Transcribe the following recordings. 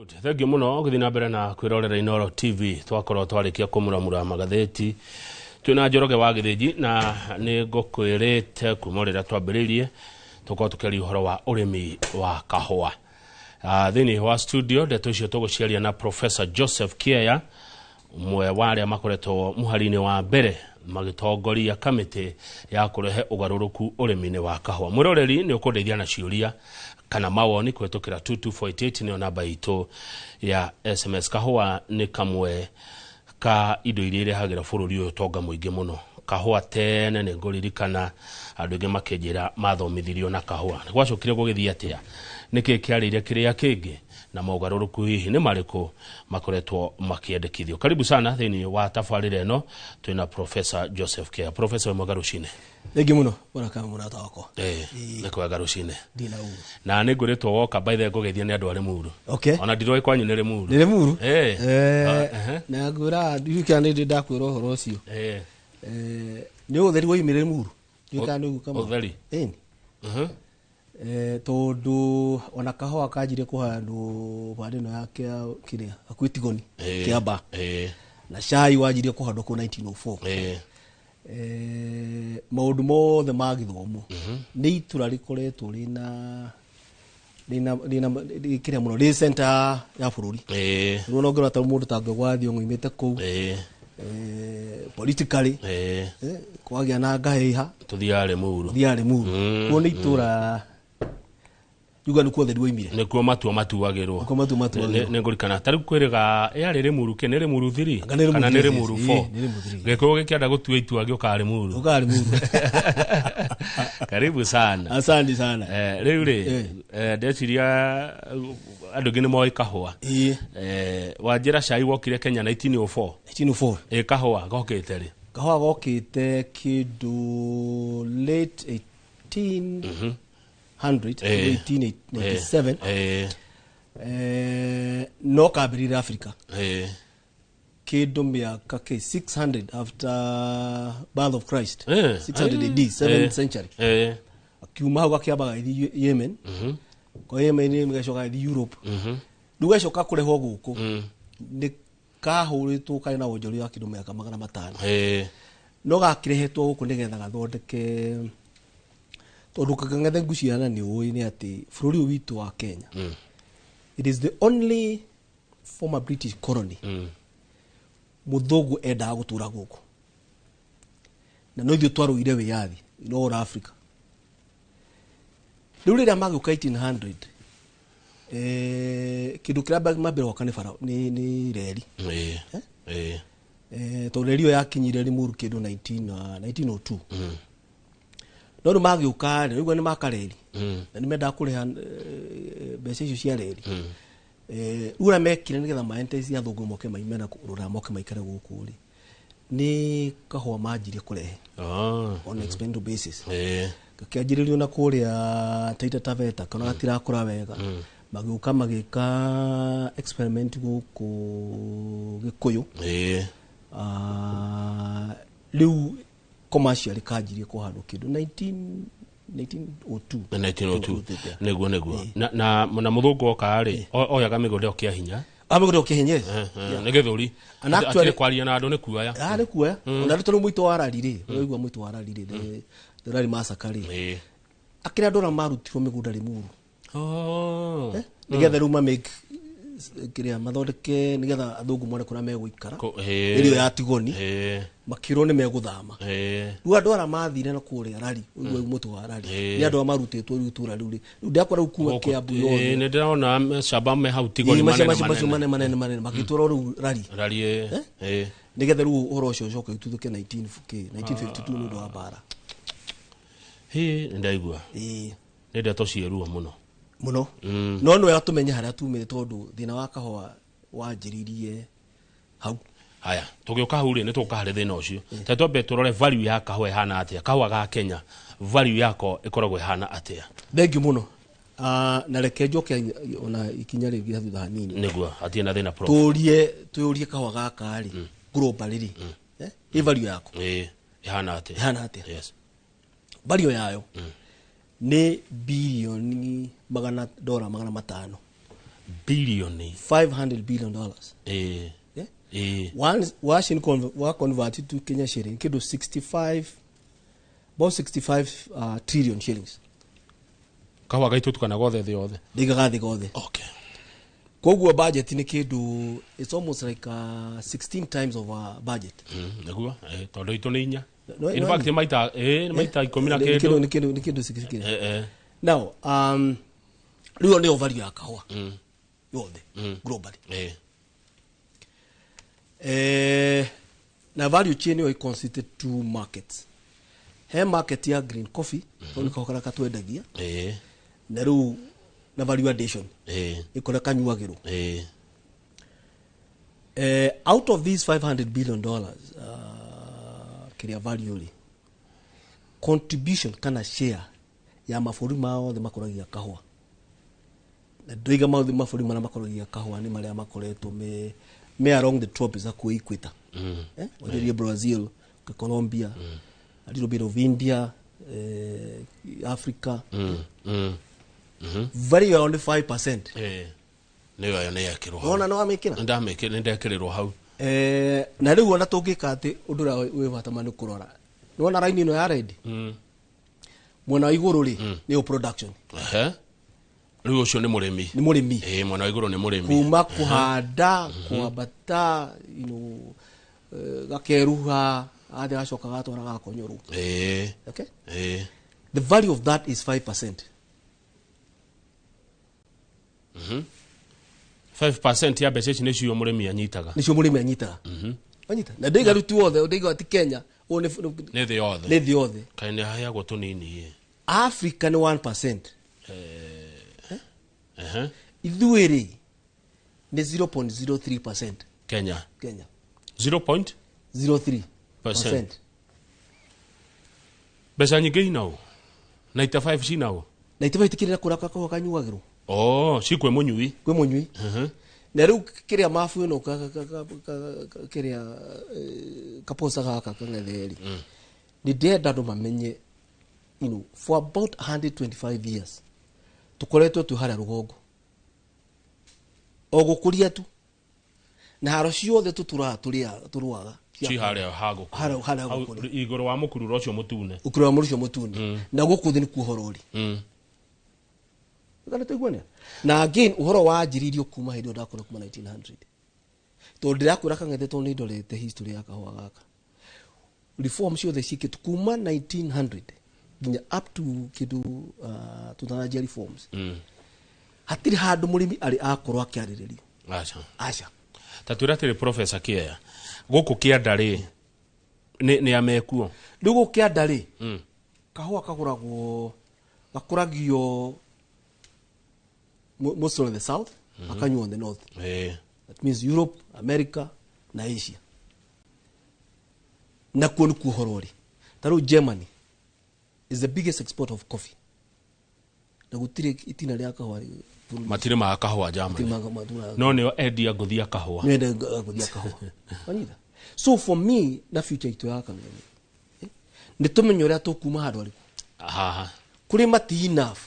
Good. Thank you muno gũthiĩ na mbere na kwĩrorera Inooro TV. Twakorwo twarĩkia kũmuramura magathĩti, twĩna Njoroge wa Gĩthĩnji, na nĩ ngũkwĩrĩte kuma rĩrĩa twambĩrĩirie tũkorwo tũkĩaria ũhoro wa ũrĩmi wa kahũa. Thĩinĩ wa studio ndeto icio tũgũciaria na Professor Joseph Kieya, ũmwe wa arĩa makoretwo mũhari-inĩ wa mbere magĩtongoria kamĩtĩ ya kũrehe ũgarũrũku ũrĩmi-inĩ wa kahũa. Mwĩroreri, nĩ ũkũndeithia na ciũria kana mawoni kũhetũkĩra 22488, nĩyo namba itũ ya SMS. Kahũa nĩ kamwe ka indo iria irehagĩra bũrũri ũyũ ũtonga mũingĩ mũno. Kahũa tene nĩ ngũririkana andũ aingĩ makĩnjĩra mathomithirio na kahũa. Nĩ gwacokire gũgĩthiĩ atĩa? Nĩkĩ kĩarĩire kĩrĩa kĩngĩ, na mogarũrũku hihi nĩ marĩkũ makoretwo makĩendekithio? Karibu sana thĩinĩ wa tabarĩra ĩno. Twĩna Professor Joseph Kea. Professor, wĩ mwega rũcinĩ. Thengi muno, bwana kama mũrata wakwa. Nĩ kwega rũcinĩ. Ndina ũguo. Na nĩ ngwĩrĩtwo woka by the ngũgeithia nĩ andũ a Rĩmuru. Ona ndiroĩ kwanyu nĩ Rĩmuru. Nĩ Rĩmuru. Ah, ehe. Na ngwĩra ndiũĩ kana nĩ ndakwĩra ũhoro ũcio. Nĩ ũtheri woimire Rĩmuru. Ndiũĩ kana nĩ ũguo kama. Ũtheri? Ĩni. Tondũ ona kahũa kanjirie kũhandwo pande ĩno ya kĩrĩa hakuhĩ Tigoni, Kĩamba. Na cai wanjirie kũhandwo kũu 1904. Maũndũ mothe ma gĩthomo nĩ itũra rĩkoretwo rĩna kĩrĩa mũno, rĩ center ya bũrũri. Rĩu ona ũngĩrora ta mũndũ ta Ngugi wa Thiong'o oimĩte kũu. Politically, kwagĩa na ngahĩha, tũthiaga Rĩmuru. Thiaga Rĩmuru. Kuo nĩ itũra yuga nĩkuo ũtheri woimire. Nĩkuo matua matuagĩrwo. Nĩkuo matua matuagĩrwo. Nĩ ngũrikana ta rĩu kwĩrĩga yarĩ Rĩmuru kĩ nĩ Rĩmuru 3 Anga nĩ Rĩmuru kana nĩ 3, Rĩmuru yes, 4. Nĩ Rĩmuru 3. Gĩkũyũ gĩkĩenda gũtua itua gĩũkaga Rĩmuru. Ũkaga Rĩmuru. Karibu sana. Asante sana. Rĩu rĩ, ndeciria andũ aingĩ nĩ moĩ kahũa. Wanjĩra cai wokire Kenya 1904. 1904. Kahũa gokĩte rĩ? Kahũa gokĩte kĩndũ late 1800, 1897. No kambĩrĩire Africa kĩndũ mĩaka kĩ 600 after birth of Christ, 600 AD, 7th century. Akiuma hau gakĩamba gagĩthiĩ Yemen. Kwa Yemen gĩgacoka gagĩthiĩ Europe. Rĩu gacoka kũrehwo gũkũ nĩ kahũrĩtwo karĩ na wonjoria wa kĩndũ mĩaka 500. No gakĩrehetwo gũkũ nĩgetha gathondeke, tondũ kang'ethe nguciana nĩ ũĩ nĩ atĩ bũrũri ũyũ witũ wa Kenya, it is the only former British colony mũthũngũ endaga gũtũra gũkũ, na no ithuĩ twarũire wĩyathi in all Africa. Rĩu rĩrĩa magĩũka 1800, kĩndũ kĩrĩa mambere gwaka nĩ bara, nĩ reri. Tondũ reri ĩyo yakinyire Limuru kĩndũ 1902. No rĩu magĩũka rĩ, rĩu nĩ maka reri na nĩ mendaga kũrĩha mbeca icio cia reri. Rĩu ũrĩa mekire nĩgetha maentice athũngũ moke maime na rũraya moke maikare gũkũ rĩ, nĩ kahũa manjirie kũrehe on experimental basis. Gakĩanjĩrĩrio na kũrĩa Taita Taveta, kana gatirakũra wega, magĩũka magĩka experiment gũkũ Gĩkũyũ. Rĩu commercially kanjirie kũhandwo kĩndũ 19 1902. 1902, nĩguo. Na mũthũngũ oka rĩ, oyaga mĩgũnda ĩyo kĩa hinya. Ah, mĩgũnda ĩyo kĩa hinya, yes. Nĩ gĩthũri. And actually- Atirĩ kwaria na andũ, nĩ kuoya. Ah, nĩ kuoya. Ona rĩu tondũ mũitũ wa rari rĩ, ũraigua mũitũ wa rari rĩ, the Rari massacre rĩ, akĩrĩ andũ arĩa marutirwo mĩgũnda Limuru nĩgetha rĩu mamake kĩrĩa mathondeke nĩgetha athũngũ mone kũrĩa megũikara. Ĩrĩa ya Tigoni, makĩrwo nĩ megũthama. Rĩu andũ arĩa mathire na kũrĩa rari, ũguo mũtũ wa rari, nĩ andũ arĩa marutĩtwo rĩu itũra rĩu rĩ, rĩu ndakora rĩu kuma Kĩambu yothe. Nĩ ndĩrona camba me hau Tigoni. Macio manene macio manene. Manene manene manene magĩtwarwo rĩu rari. Rari. Nĩgetha rĩu ũhoro ũcio ũcoke ũtuthũke 1952 nĩ ũndũ wa mbara. Hĩ, nĩ ndaigua. Nĩ ndeto ciĩ ruo mũno. Mũno. No nĩ wega tũmenye harĩa tumĩte, tondũ thĩna wa kahũa wanjĩrĩirie hau. Haya, tũgĩũka hau rĩ, nĩ tũgũka harĩ thĩna ũcio. Ta twambe tũrore value ya kahũa ĩhana atĩa. Kahũa ga Kenya, value yako ĩkoragwo ĩhana atĩa? Thengiũ mũno. Na reke njoke ona ikinya rĩngĩ thutha hanini. Nĩguo, hatirĩ na thĩna, prof. Tũrie kahũa gaka rĩ, globally rĩ, ĩ value yako Ĩhana atĩa? Ĩhana atĩa? Yes. Value yayo nĩ bilioni magana dora 500. Bilioni 500 billion dollars. Yeah? Once washing wa converted to Kenya shilling kindu 65, about 65 trillion shillings. Kahũa gaitũ tukana gothe thĩ yothe. Ndigaga thĩ gothe. Okay. Koguo budget nĩ kĩndũ, it's almost like 16 times of our budget. Nĩguo, tondũ itũ nĩ inya. No, In no, fact maita maita 10 na Nĩ kĩndũ. kĩndũ 16. Now rĩu nĩyo value ya kahũa yothe globally. Na value chain ĩyo ĩconsists two markets. He market ya green coffee, tondũ nĩ kahũa karĩa katwendagia. Na rĩu na value addition. Ĩkũrĩa kanyuagĩrwo. Out of these 500 billion dollars, kĩrĩa value rĩ, contribution kana share ya mabũrũri mothe makũragia kahũa, na ndoiga mothe mabũrũri marĩa makũragia kahũa nĩ marĩa makoretwo me along the tropics hakuhĩ equator. Wanjĩrĩrie Brazil, Colombia, a little bit of India, Africa. Value ya only 5%. Nĩyo ĩyo nĩ yekĩrwo hau. Wona no wamĩkĩra? Nĩndamĩkĩra, nĩndekĩrĩrwo hau. Na rĩu ona tũngĩka atĩ ũndũ ũrĩa wĩ bata ma nĩ kũrora, nĩwona raini ĩno ya red mwena wa igũrũ rĩ, nĩyo production. Ehe. Rĩu ũcio nĩ mũrĩmi. Nĩ mũrĩmi. Mwena wa igũrũ nĩ mũrĩmi. Kuma kũhanda, kwambata, you know, gakeruha, athiĩ gacoka gatwara gakonyorwo. Okay? The value of that is 5%. 5% ya mbeca ici nĩcio mũrĩmi anyitaga. Nĩcio mũrĩmi anyitaga. Wanyita? Na ndaiga rĩu ti wothe, ndaiga ti Kenya, ũyũ Nĩ thĩ yothe. Nĩ thĩ yothe. Kaĩ nĩ aheagwo tũnini ĩ. Africa nĩ 1%. Ithuĩ rĩ nĩ 0.03%. Kenya. Kenya. 0 point? 0.03 Percent. percent. Mbeca nyingĩ inau? 95 cinau? 95 tikirira kũrĩa kahũa kanyuagĩrwo. Oh, ci kwĩ mũnyui. Kwĩ mũnyui. Na rĩu kĩrĩa mabu ĩno kĩrĩa kaposa gaka kang'ethe rĩ, nĩ ndĩrenda andũ mamenye, you know, for about 125 years tũkoretwo twĩ harĩa rũgongo o gũkũria tu, na haro ciothe tũtũraga tũrĩa tũrũaga Ci harĩa ha gũkũria. Harĩa Hau gũkũria. igũrũ wa mũkururo ũcio mũtune. Ũkũrũ wa mũrũ ũcio mũtune. Na gũkũ thĩ nĩkuo ũhoro ũrĩ. Kana tũiguane? Na again ũhoro wanjĩrĩirio kuma hĩndĩ ĩyo ndakũra kuma 1900. Tondũ ndĩrakwĩra kang'ethe tondũ nĩ ndorete history ya kahũa gaka. Reform ciothe ciĩkĩtwo kuma 1900 nginya up to kĩndũ tũtananjia reforms. Hatirĩ handũ mũrĩmi arĩ akorwo akĩarĩrĩrio. Aca. Aca. Ta twĩre atĩrĩ Professor Kĩeya, gũkũ kĩanda rĩ, nĩ amekuo? Rĩu gũkũ kĩanda rĩ, kahũa kagũragwo, gakũragio mostly on the south, akanyuo on the north. That means Europe, America na Asia. Na kuo nĩkuo ũhoro ũrĩ. Ta rĩu Germany is the biggest exporter of coffee. Na gũtirĩ itina rĩa kahũa bũrũri. Matirĩ ma kahũa Germany. Matirĩ ma kahũa. No nĩo endia ngũthi ya kahũa. Nĩo endia ngũthi ya kahũa. Wanyita? So for me, na future itũ ya Kang'ethe, nĩ tũmenye ũrĩa tũkuma handũ harĩkũ. Haha. Kũrĩ mati enough.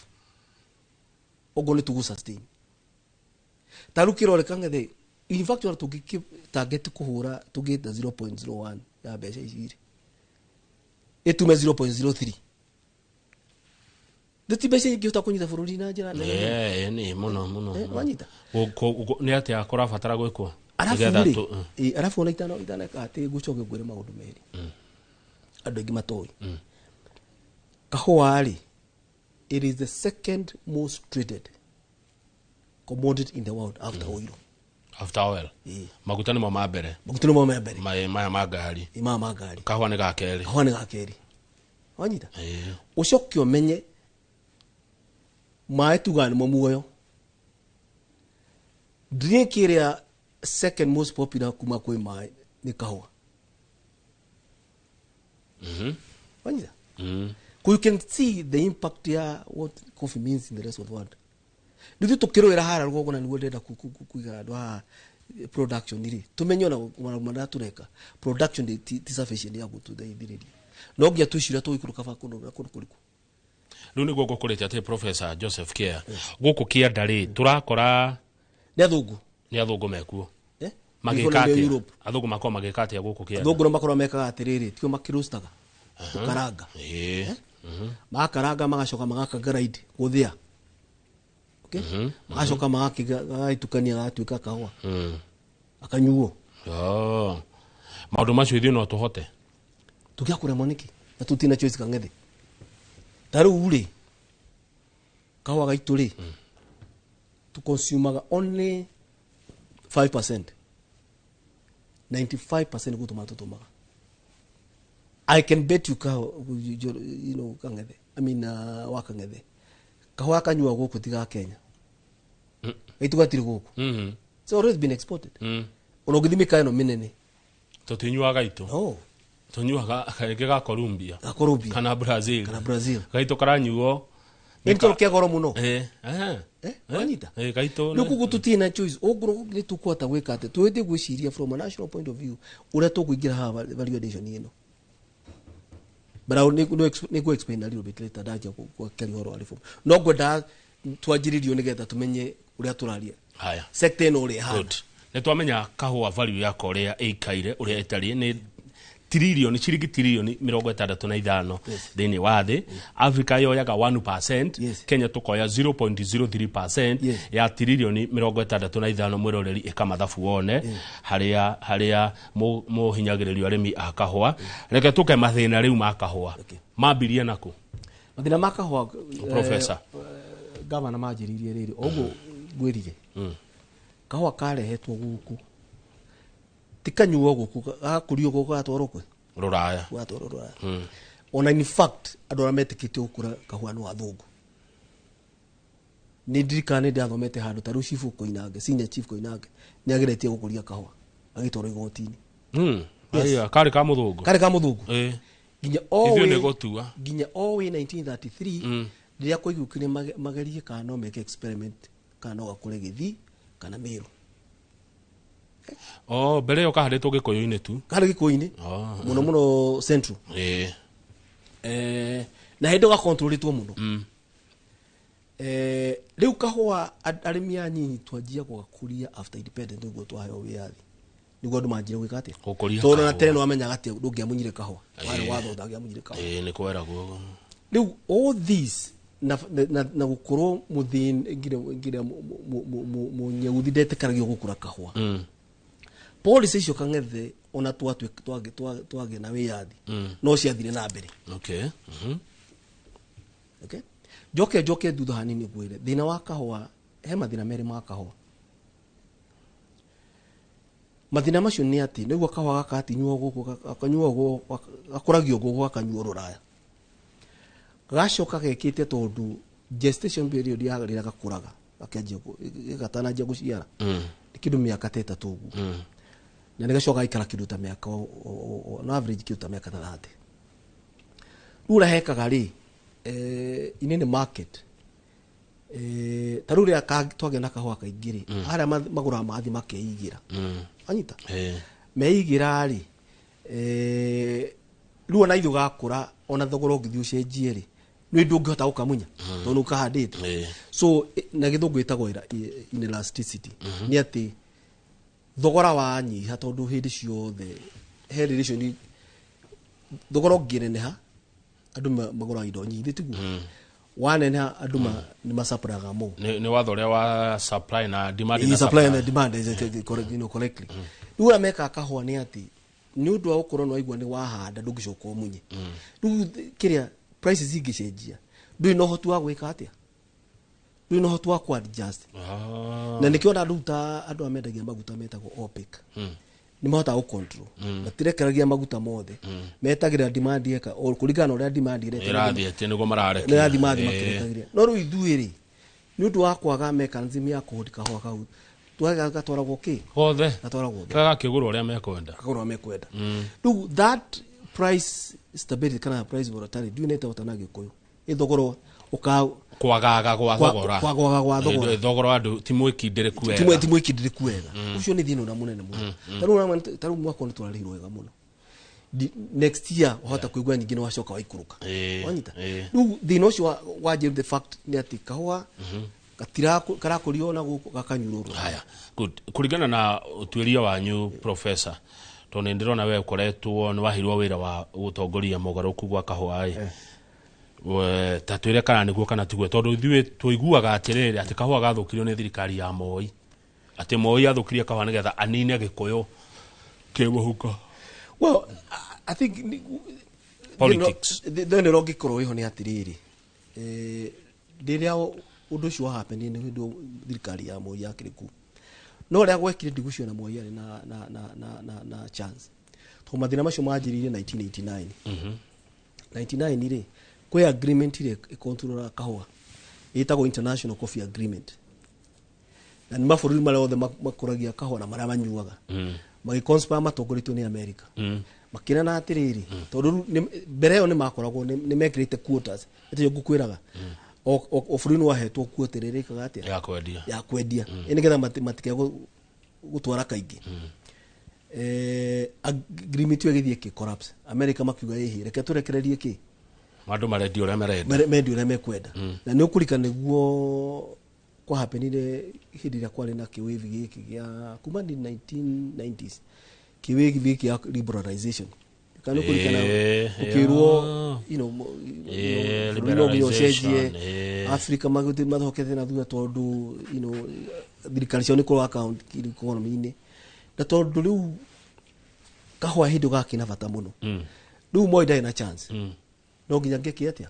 Ũguo nĩ tũgũ sustain. Ta rĩu kĩrore Kang'ethe, in fact, ũrĩa tũngĩkĩ target kũhũra tũngĩta 0.01 ya mbeca ici rĩ, ĩtume 0.03. Ndĩ mbeca ingĩhota kũnyita bũrũri na njĩra nene. Nĩ mũno, mũno, mũno. Wanyita? Nĩ atĩa kũrabatara gwĩkwo? Arabu Nĩgetha rĩ, arabu ona itaneka atĩ ngũcoke ngwĩre maũndũ merĩ. Andũ aingĩ matoĩ. Kahũa rĩ, it is the second most traded commodity in the world after oil. After oil. Maguta nĩmo ma mbere. Maguta nĩmo ma mbere. Maya ma ngari. Maya ma ngari. Kahũa nĩ ga kerĩ. Kahũa nĩ ga kerĩ. Wanyita? Ũcoke ũmenye maĩ tugaga nĩmo muoyo. Drink ĩrĩa second most popular kuma kwĩ maĩ nĩ kahũa. Wanyita? You can see the impact ya what coffee means in the rest of the world. Nithuĩ tũkĩrũĩra harĩa rũgongo na nĩguo ndĩrenda kũiga andũ haha production rĩ, tũmenye ona maũndũ marĩa tũreka, production ti sufficient ya gũtũteithĩrĩria. No nginya twĩcirie tũgũikũrũka ba kũndũ na kũndũ kũrĩkũ. Rĩu nĩguo ngũkũrĩte atĩ Professor Joseph Kĩeya, gũkũ kĩanda rĩ, tũrakora Nĩ athũngũ. Nĩ athũngũ mekuo. Eh? Magĩka Nĩ atĩa? Europe. Athũngũ makorwo magĩka atĩa gũkũ kĩanda? Athũngũ no makorwo mekaga atĩrĩrĩ, tio makĩrũstaga gũkaranga. Ĩĩ. Makaranga magacoka magakagrind gũthĩa. Okay? Magacoka magagĩtukania gagatuĩka kahũa. Akanyuo. Oh. Maũndũ macio ithuĩ no tũhote. Tũngĩaga kũremwo nĩkĩ? Na tũtirĩ na choice Kang'ethe. Ta rĩu rĩ, kahũa gaitũ rĩ, tũconsumaga only 5%. 95% gũtũma tũtũmaga. I can bet you kahũa, you know, Kang'ethe. I mean, wa Kang'ethe. Kahũa kanyua gũkũ ti ga Kenya. Gaitũ gatirĩ gũkũ. It's always been exported. Ona ũngĩthiĩ mĩkawa ĩno mĩnene. Tũtinyuaga gaitũ. No. Tũnyuaga kaingĩ ga Colombia. Ga Colombia. Kana Brazil. Kana Brazil. Gaitũ karanyuo. Nĩ tondũ kĩa goro mũno. Wanyita? Gaitũ. Rĩu koguo tũtirĩ na choice. Ũngorwo nĩ tũkũhota gwĩka atĩ twĩte gwĩciria from a national point of view ũrĩa tũkũingĩra haha value addition ĩno. But I will nĩ explain a little bit later ndanjia kwaria ũhoro wa reform. No ngwenda twanjĩrĩrio nĩgetha tũmenye ũrĩa tũraria. Haya. Sector ĩno ũrĩa ĩhana. Good. Nĩ twamenya kahũa value yako ũrĩa ĩikaire ũrĩa ĩtariĩ nĩ trilioni ciringi trilioni 65 thĩinĩ wa thĩ. Africa yoyaga 1%, Kenya tũkoya 0.03% ya trilioni 65. Mwĩroreri ĩka mathabu wone harĩa harĩa mũhinyagĩrĩrio arĩmi a kahũa. Reke tũke mathĩna rĩu ma kahũa mambirie nakũ? Mathĩna ma kahũa, Professor. Gavana manjĩrĩirie rĩrĩ o ũguo ngwĩrire, kahũa karehetwo gũkũ ti kanyuo gũkũ, gakũrio gũkũ gatwarwo kũ? Rũraya. Gatwarwo rũraya. Ona in fact andũ arĩa metĩkĩtio gũkũra kahũa nĩ athũngũ. Nĩ ndirikana nĩ ndathomete handũ ta rĩu Chief Koinange, senior Chief Koinange nĩ ageretie gũkũria kahũa agĩtwarwo igoti-inĩ. Aya, karĩ ka mũthũngũ. Karĩ ka mũthũngũ. Nginya o Ithuĩ wĩ- nĩ gũtua. Nginya o wĩ 1933 rĩrĩa kwaiguĩkire magerie kana no meke experiment kana no gakũre Gĩthii kana Meru. Oh, mbere ĩyo kahandĩtwo Gĩkũyũ-inĩ tu. Karĩ Gĩkũyũ-inĩ. Oh. Mũno mũno Central. Na hĩndĩ gakontrolĩtwo mũno. Rĩu kahũa arĩmi anyinyi twanjia gũgakũria after independence nĩguo twaheo wĩyathi. Nĩguo andũ manjire gwĩka atĩa? Gũkũria Tondũ na kahũa. tene nĩwamenyaga atĩ ndũngĩamunyire kahũa. Warĩ watho ũtangĩamunyire kahũa. Nĩ kweragwo. Rĩu all this na gũkorwo mũthĩni nginya mũnyeuthi ndetĩkaragio gũkũra kahũa. Policy icio Kang'ethe ona twagĩa na wĩyathi no ciathire na mbere. Okay? Njoke thutha hanini ngwĩre thĩna wa kahũa, he mathĩna merĩ ma kahũa. Mathĩna macio nĩ atĩ nĩguo kahũa gaka gatinyuo gũkũ, gakanyuo gũkũ, gakũragio gũkũ gakanyuo rũraya. Gacoka gekĩte tondũ gestation period ya rĩrĩa gakũraga gakĩanjia gatananjia gũciara nĩ kĩndũ mĩaka ta 3 ũguo. Na nĩ gacoka gaikara kĩndũ ta mĩaka on average kĩndũ ta mĩaka ta 30. Rĩu ũrĩa hekaga rĩ, in any market, ta rĩu rĩrĩa twagĩa na kahũa kaingĩ rĩ, arĩa magũraga magathiĩ makeigĩra. Wanyita? Meigĩra rĩ, rĩu ona ithuĩ gakũra, ona thogora ũngĩthiĩ ũcenjie rĩ, nĩ ndũngĩhota gũkamunya, tondũ nĩ ũkahandĩte. So, na gĩthũngũ ĩtagwo inelasticity. Nĩ atĩ thogora wanyiha tondũ hĩndĩ ciothe he relation, thogora ũngĩneneha andũ magũraga indo nyingĩ, tiguo? Waneneha andũ nĩ masapraga more. Nĩ watho ũrĩa wa supply na demand Ĩ, na supply and demand is correct, you know, correctly. Rĩu ũrĩa mekaga kahũa nĩ atĩ nĩ ũndũ wa gũkorwo nĩ waigua nĩ wahanda ndũngĩcoka ũmunye. Rĩu kĩrĩa prices ingĩcenjia ndũrĩ na ũhoti wa gwĩka atĩa, ndũrĩ na ũhoti wa ku adjust. Na nĩkĩo ona rĩu ta andũ arĩa mendagia maguta metagwo OPEC nĩ mahotaga gũ control, matirekeragia maguta mothe, metagĩrĩra demand eka o kũringana na ũrĩa demand ĩreta. Ĩrathiĩ atĩ nĩguo mararekia. Nĩ rathiĩ mathiĩ makĩrekagĩria. No rĩu ithuĩ rĩ, nĩ ũndũ wa kwaga mechanism ya kũhũndi kahũa kau gatwaragwo kĩ? Gothe. Gatwaragwo thĩ. Gagakĩgũrwo ũrĩa mekwenda. Kagũrwo mekwenda. Rĩu that price stability kana price volatility ndiũĩ nĩ ĩtagwo na Gĩkũyũ, ĩ thogora ũka Kwagaga gwa thogora. Kwagaga gwa thogora. Thogora wa andũ ti mwĩkindĩrĩku wega. Ti mwĩkindĩrĩku wega. Ũcio nĩ thĩna ũrĩa mũnene mũno. Ta rĩu mwaka ũyũ nĩ tũrarĩhirwo wega mũno. Next year wahota kũigua ningĩ nĩ wacoka waikũrũka. Wanyita? Rĩu thĩna ũcio wa the fact nĩ atĩ kahũa Gatira karakũrio na gũkũ gakanyurũrwo. Haya, good. Kũringana na ũtuĩria wanyu, professor, tondũ nĩ ndĩrona we ũkoretwo nĩ waheirwo wĩra wa gũtongoria mogarũrũku gwa kahũa ĩ, ta twĩre kana nĩguo kana tiguo, tondũ ithuĩ tũiguaga atĩrĩrĩ atĩ kahũa gathũkirio nĩ thirikari ya Moi, atĩ Moi athũkirie kahũa nĩgetha anine Gĩkũyũ kĩmũhuko. Well, I think Politics. Thĩna ũrĩa ũngĩkorwo wĩho nĩ atĩrĩrĩ, rĩrĩa ũndũ ũcio wahapenire nĩ hĩndĩ thirikari ya Moi yakĩrĩ kuo, no ũrĩa gwekire ndigũciona Moi arĩ na chance, tondũ mathĩna macio manjĩrĩirie 1989. 99 rĩ, kwĩ agreement ĩrĩa ĩkontrolaga kahũa ĩtagwo International Coffee Agreement, na nĩ mabũrũri marĩa othe makũragia kahũa na marĩa manyuaga magĩconspire matongoretio nĩ America, makĩrana atĩrĩrĩ, tondũ rĩu mbere ĩyo nĩ makoragwo nĩ mekĩrĩte quotas ĩtĩo ngũkwĩraga, o bũrũri nĩ wahetwo quota ĩrĩa ĩrĩkaga atĩa ya kwendia. Ya kwendia, nĩgetha matige gũtwara kaingĩ. Agreement ĩyo ĩgĩthiĩ ĩkĩ collapse. America makiuga ĩhĩ, reke tũrekererie kĩ andũ marendia ũrĩa marenda. Mendia ũrĩa mekwenda. Na nĩ ũkũrika nĩguo kwahapenire hĩndĩ ĩrĩa kwarĩ na kĩwĩvi gĩkĩ gĩa kuma ni 1990s, kĩwĩvi gĩkĩ gĩa liberalization. Kana nĩ ũkũririkana ũkĩrwo bũrũri no nginya ũcenjie, Liberalization. Africa mathokete na thutha tondũ thirikari ciao nĩ kũrora account economy-inĩ, na tondũ rĩu kahũa hĩndĩ gakĩ na bata mũno, rĩu Moi ndarĩ na chance, no nginya angĩeke atĩa?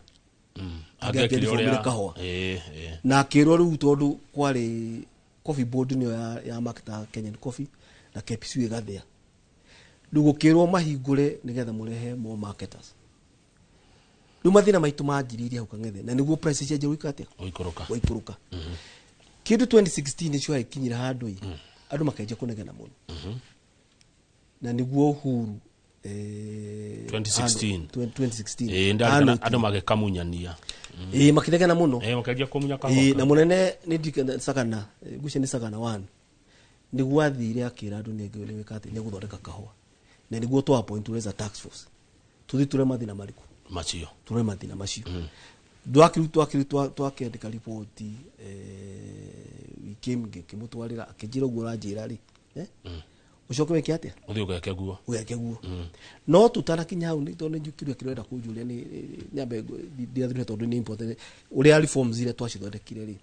Angĩekire Angĩareformire ũrĩa kahũa. Ĩĩ. Na akĩrwo rĩu tondũ kwarĩ coffee board nĩyo ya marketaga Kenyan coffee na KPC ĩgathĩa, rĩu gũkĩrwo mahingũre nĩgetha mũrehe more marketers. Rĩu mathĩna maitũ manjĩrĩirie hau kang'ethe, na nĩguo price cianjia gwĩka atĩa? Gũikũrũka. Gũikũrũka. Kĩndũ 2016 nĩcio gĩkinyire handũ ĩ andũ makenjia kũnegena mũno, na nĩguo Uhuru 2016. 2016. Ndarikana andũ magĩkamunyania. Ĩĩ, makĩnegena mũno. Makĩanjia kũmunya na kahũa. Mũnene nĩ Sagana, ngwĩciria nĩ Sagana one, nĩguo athire akĩra andũ nĩ gwĩka atĩ nĩ gũthondeka kahũa, na nĩguo twa appoint as a task force tũthiĩ tũre mathĩna marĩkũ macio. Tũrore mathĩna macio. Twakĩandĩka riboti, we came, ngĩmũtwarĩra, akĩnjĩra ũguo ũranjĩra rĩ, ũcoke wĩke atĩa? Ũthiĩ ũgeke guo. Ũgeke guo. No tũtanakinya hau, nĩ tondũ nĩ kĩũria kĩrĩa ũrenda kũnjũria, nĩ nyambe ndiathire tondũ nĩ important ũrĩa reforms iria twacithondekire rĩ,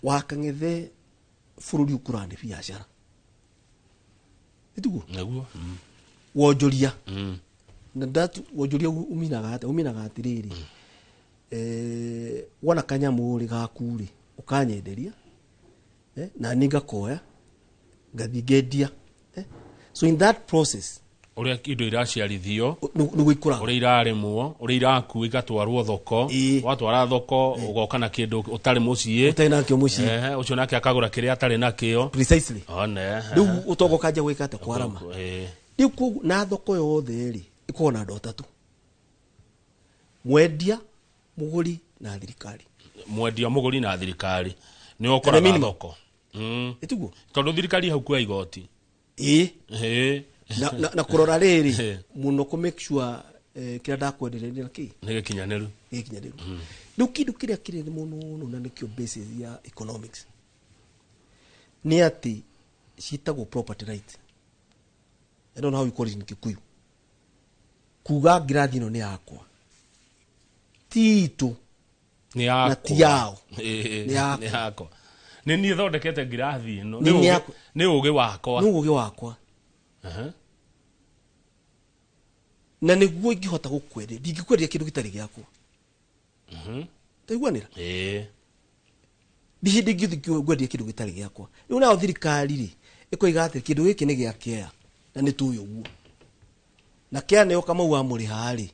wakang'ethe bũrũri ũkũraga nĩ biacara, ĩtiguo? Nĩguo. Wonjoria na that wonjoria uminaga atĩa? Uminaga atĩrĩrĩ, wona kanyamũ rĩ gaku rĩ, ũkanyenderia, na niĩ ngakoya ngathiĩ ngendia, so in that process ũrĩa indo iraciarithio nĩguo ikũraga, ũrĩa irarĩmwo, ũrĩa irakuo igatwarwo thoko, watwara thoko ũgoka na kĩndũ ũtarĩ mũciĩ. Ũtarĩ nakĩo mũciĩ. Ũcio nake akagũra kĩrĩa atarĩ nakĩo. Precisely. One. Rĩu ũtonga ũkanjia gwĩka atĩa? Kwarama. Rĩu koguo na thoko yothe rĩ, ĩkoragwo na andũ atatũ: mwendia, mũgũri na thirikari. Mwendia, mũgũri na thirikari nĩ ũkoraga minimum. thoko. Ĩtiguo? Tondũ thirikari hau kuoya igoti. Ĩĩ. Na kũrora rĩrĩ mũno kũ make sure kĩrĩa ndakwendereria na kĩ nĩ gĩkinyanĩru. Gĩkinyanĩru. Rĩu kĩndũ kĩrĩa kĩnene mũno na nĩkĩo basis ya economics nĩ atĩ ciĩtagwo property right. I don't know how you call it in Kikuyu. Kuga ngirathi ĩno nĩ yakwa, ti itũ nĩ na yakwa. Ti yao. Nĩ Nĩ yakwa. Nĩ yakwa, nĩ niĩ thondekete ngirathi ĩno. Nĩ yakwa. Nĩ ũgĩ wakwa. Nĩ ũgĩ wakwa. Na nĩguo ingĩhota gũkwenderia, ndingĩkwenderia kĩndũ gĩtarĩ gĩakwa. Taiguanĩra? Ĩĩ. Ndi hĩndĩ ingĩthiĩ ngwendia kĩndũ gĩtarĩ gĩakwa. Rĩu nayo thirikari rĩ, ĩkoiga atĩ kĩndũ gĩkĩ nĩ gĩa kea na nĩ tũĩ ũguo, na kea nĩyo Kamau amũrĩha rĩ,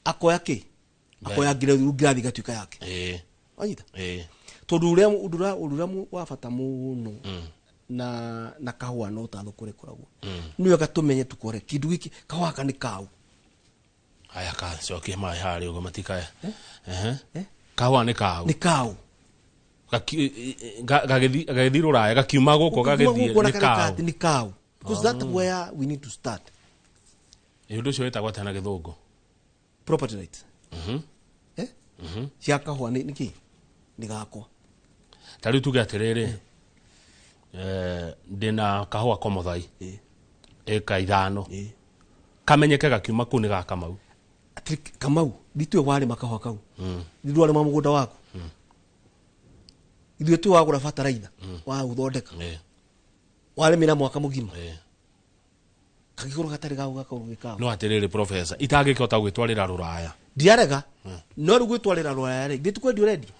akoya kĩ? Akoya ngirathi ĩgatuĩka yake. Wanyita? Ĩĩ. Tondũ ũrĩa ũndũ ũrĩa wa bata mũno na kahũa no ta thoko ũrĩa ĩkoragwo, nĩ wega tũmenye tũkore kĩndũ gĩkĩ, kahũa gaka nĩ kau. Aya, kacokie maĩ harĩa ũguo matikae. Ehe. Eh? Kahũa nĩ kau. Nĩ kau. Gagĩthiĩ rũraya, gakiuma gũkũ gagĩthiĩ Gũkũ nĩ kau. Nĩ kau, because that's where we need to start. Ĩ, ũndũ ũcio wĩtagwo atĩa na gĩthũngũ? Property rights. Eh? Cia kahũa nĩ nĩkĩ nĩ gakwa. Ta rĩu tuge atĩrĩrĩ, ndĩna kahũa komothai ĩka 5, kamenyeke gakiuma kũu nĩ ga Kamau. Atĩ Kamau nditue warĩma kahũa kau, nditue warĩma mũgũnda waku, ithuĩ tu wagũra bataraitha wa gũthondeka, warĩmĩra mwaka mũgima, kangĩkorwo gatarĩ gaku gakorwo gĩ kaku. No atĩrĩrĩ professor, itangĩkĩhota gwĩtwarĩra rũraya. Ndiarega, no rĩu gwĩtwarĩra rũraya rĩ, githĩ ti kwendia ũrendia?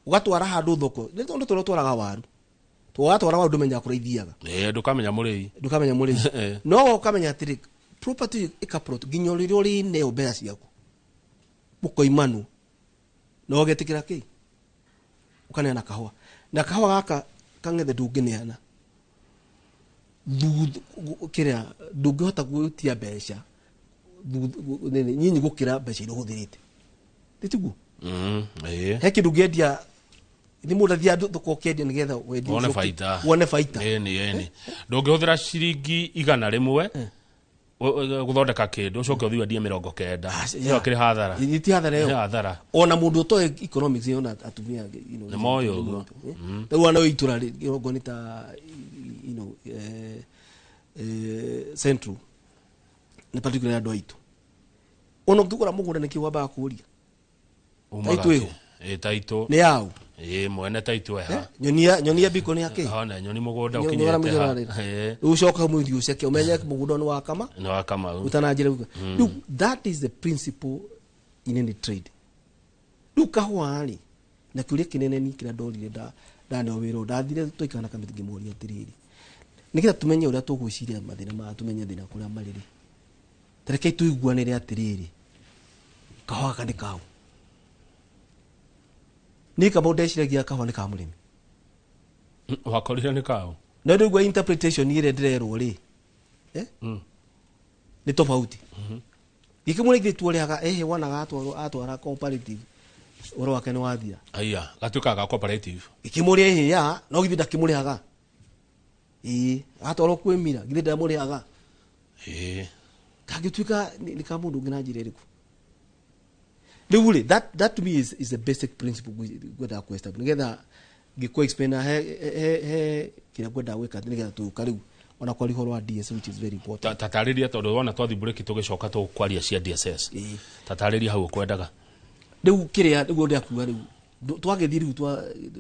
Ũgatwara handũ thoko, nĩ tondũ tũrĩa ũtwaraga waru, watwara waru ndũmenyaga kũrĩa ithiaga. Ndũkamenya mũrĩi. Ndũkamenya mũrĩi. No ũkamenya atĩrĩ, property ĩka nginya rĩrĩa ũrĩneo mbeca ciaku mũkoimanwo na ũgetĩkĩra kĩ ũkaneana kahũa, na kahũa gaka kang'ethe ndũngĩneana kĩrĩa ndũngĩhota gwĩtia mbeca nyinyi gũkĩra mbeca iria ũhũthĩrĩte, tiguo? He kĩndũ ũngĩendia nĩ mũndũ athiaga thoko ũkĩendia nĩgetha wendie wone baita. Wone baita. Ĩni ndũngĩhũthĩra ciringi 100 gũthondeka kĩndũ ũcoke ũthiĩ wendie 90, ĩyo kĩrĩ hathara. Ti hathara ĩyo. Nĩ hathara. Ona mũndũ ũtoĩ economics ona atumia Nĩ moĩ ũguo. Rĩu ona itũra rĩ nĩ ta central nĩ particularly andũ aitũ, ona ũngĩgũra mũgũnda nĩkĩ wambaga kũũria? Umaga Taitũ ĩho. Ĩ taitũ. Nĩ yaũ? Ĩ mwene taitũ eha. Nyonia biko nĩ yakĩ? Hona nyoni mũgũnda Nyoni ũkinyĩte ha. Rĩu ũcoka mũthiĩ ũceke ũmenye mũgũnda nĩ wa Kama. Nĩ wa Kamau. Ũtananjĩra uga. Rĩu that is the principle in any trade. Rĩu kahũa rĩ, na kĩũria kĩnene ni kĩrĩa ndorire ndaneo wĩra, ndathire twaikara na kamĩtĩ ngĩmoria atĩrĩrĩ, nĩgetha tũmenye ũrĩa tũgwĩciria mathĩna maya, tũmenye thĩna kũrĩa marĩ rĩ, ta rekei tũiguanĩre atĩrĩrĩ, kahũa gaka nĩ kaũ. Niĩ Kamau ndeciragia kahũa nĩ ka mũrĩmi. Wakorire nĩ kaũ? No ndĩgua interpretation ĩrĩa ndĩrerwo rĩ, nĩ tofauti. Gĩkĩmũrĩa ithuĩ tuoreaga, ehe, wonaga atwara cooperative, ũhoro wake nĩ wathira. Aya, gatuĩkaga ga cooperative. Gĩkĩmũrĩa ĩhĩ ya, no githĩ ndakĩmũrĩhaga? Ĩĩ, atwarwo kwĩ Mira, githĩ ndamũrĩhaga? Kangĩtuĩka nĩ ka mũndũ ũngĩ na njĩra ĩrĩkũ? Rĩu rĩ, that to me is a basic principle ngwendaga kũ establish nĩgetha ngĩkũ explain na he kĩrĩa ngwendaga gwĩka nĩgetha tũka rĩu ona kwaria ũhoro wa DS, which is very important. Tatarĩria tondũ wona twathiĩ break tũgĩcoka tũkwaria cia DSS. Tatarĩria hau ũkwendaga. Rĩu kĩrĩa nĩguo ndĩrakuga rĩu, twagĩthiĩ rĩu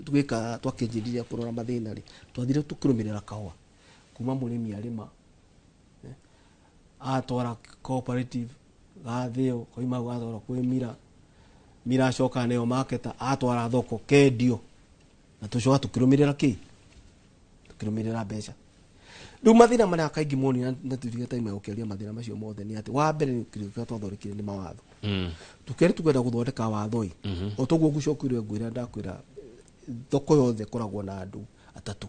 tũgĩka twakĩnjĩrĩria kũrora mathĩna rĩ, twathire tũkĩrũmĩrĩra kahũa kuma mũrĩmi arĩma, atwara cooperative gathĩo, koima hau atwara kwĩ Mira, Mira acoka nĩyo marketer, atwara thoko kendio, na tũcoka tũkĩrũmĩrĩra kĩ? Tũkĩrũmĩrĩra mbeca. Rĩu mathĩna marĩa kaingĩ moni na tũtige time ya gũkĩaria mathĩna macio mothe nĩ atĩ wa mbere nĩ kĩrĩa kĩrĩa twathondekire nĩ mawatho. Tũkĩrĩ tũkwenda gũthondeka watho ĩ, o toguo ngũcokire ngwĩra ndakwĩra thoko yothe ĩkoragwo na andũ atatũ,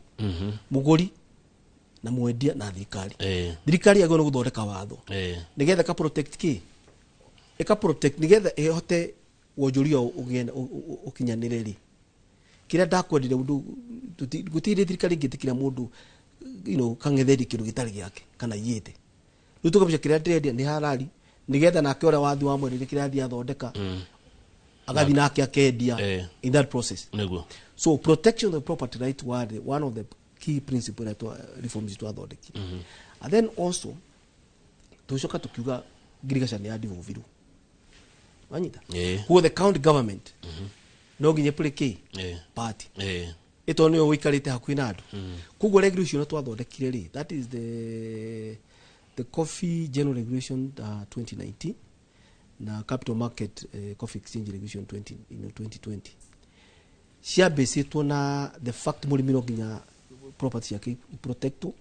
mũgũri na mwendia na thirikari. Thirikari yagĩrĩirwo nĩ gũthondeka watho nĩgetha ĩka protect kĩ? Ĩka protect nĩgetha ĩhote wonjoria ũgĩe ũkinyanĩre rĩ. Kĩrĩa ndakwendire ũndũ, gũtirĩ thirikari ĩngĩtĩkĩra mũndũ, kang'etherie kĩndũ gĩtarĩ gĩake kana iyĩte. Rĩu tũkamũcia kĩrĩa ndĩrendia nĩ harari nĩgetha nake ũrĩa wathi wa mwenderia kĩrĩa athiĩ athondeka, agathiĩ nake akendia in that process. Nĩguo. So protection of property right was one of the key principle that reforms twathondekire. And then also tũcoka tũkiuga ngirigaca nĩ ya devolve. Wanyita? Kuo the county government no nginya play key party. Ĩtondũ nĩyo ũikarĩte hakuhĩ na andũ. Koguo regulation ĩno twathondekire rĩ, that is the Coffee General Regulation 2019 na Capital Market Coffee Exchange Regulation 2020. Ciambĩcĩtwo na the fact mũrĩmi no nginya property ciake protectwo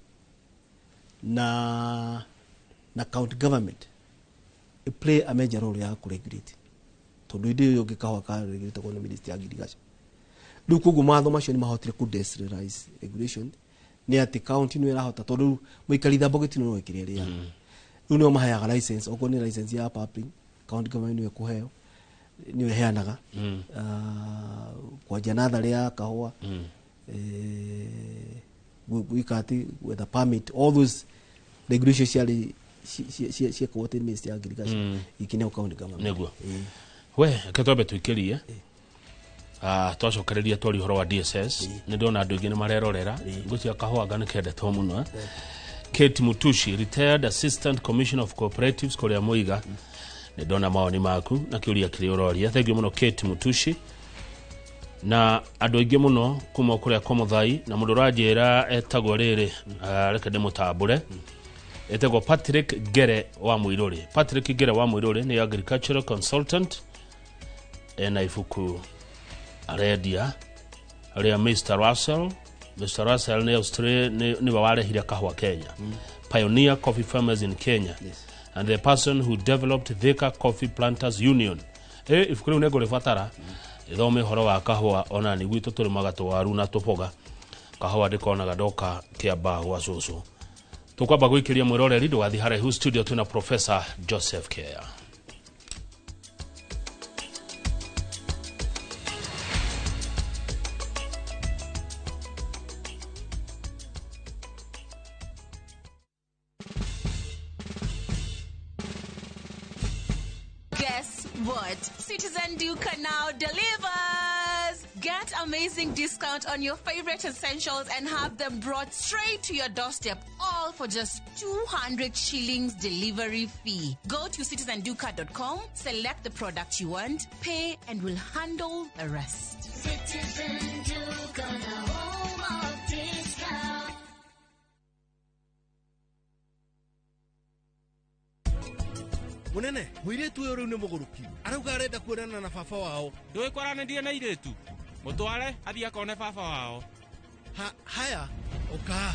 na county government play a major role ya kũregulate, tondũ hĩndĩ ĩyo ĩngĩ kahũa karegulatagwo nĩ ministry ya ngirigaca. Rĩu koguo mawatho macio nĩ mahotire kũ decentralize regulation, nĩ atĩ county nĩyo ĩrahota, tondũ rĩu mũikari mbogeti no ĩkĩrĩa ĩrĩaga. Rĩu nĩo maheaga license, okorwo nĩ license ya pulping, county government nĩyo ĩkũheo, nĩyo ĩheanaga. Kwanjia natharĩ ya kahũa, gwĩka atĩ gwetha permit, all those regulations ciarĩ ciekwo atĩ ministry ya ngirigaca ikineo county government. Nĩguo. We reke twambe tũikĩrie twacokereria twari ũhoro wa DSS. Nĩ ndona andũ aingĩ nĩ marerorera ngũcia kahũa anga nĩ kendetwo mũno. Kate Mutushi, retired assistant commissioner of cooperatives kũrĩa Mũiga, nĩ ndona mawoni maku na kĩũria kĩrĩa ũroria. Thank you mũno Kate Mutushi na andũ aingĩ mũno kuma kũrĩa kwa Mũthai. Na mũndũ ũranjĩra etagwo rĩrĩ, reke ndĩmũtambũre, etagwo Patrick Ngere wa Mũirũrĩ. Patrick Ngere wa Mũirũrĩ nĩ agricultural consultant, ena ibuku arendia rĩa Mr. Russell. Mr. Russell nĩ Australia, nĩwe warehire kahũa Kenya, pioneer coffee farmers in Kenya. Yes. And the person who developed Thika Coffee Planters Union. Ibuku rĩu nĩngũrĩbatara ithome ũhoro wa kahũa. Ona nĩ gwitũ tũrĩmaga tũwaru na tũboga, kahũa ndĩkonaga ndoka kĩamba gwa cũcũ. Tũkwamba gwĩkĩria mwĩroreri, ndũgathiĩ haraihu. Studio twĩna Professor Joseph Kea. Guess what? Citizen Duka now delivers! Get amazing discount on your favorite essentials and have them brought straight to your doorstep, all for just 200 shillings delivery fee. Go to citizenduka.com, select the product you want, pay, and we'll handle the rest. Citizen Duka, the home of discount. Munene, mũirĩtu ũyũ rĩu nĩ mũgũrũki, arauga arenda kuonana na baba wao. Ndũĩ kwaranĩria na irĩtu, mũtware athiĩ akone baba wao. Ha, haya ũka.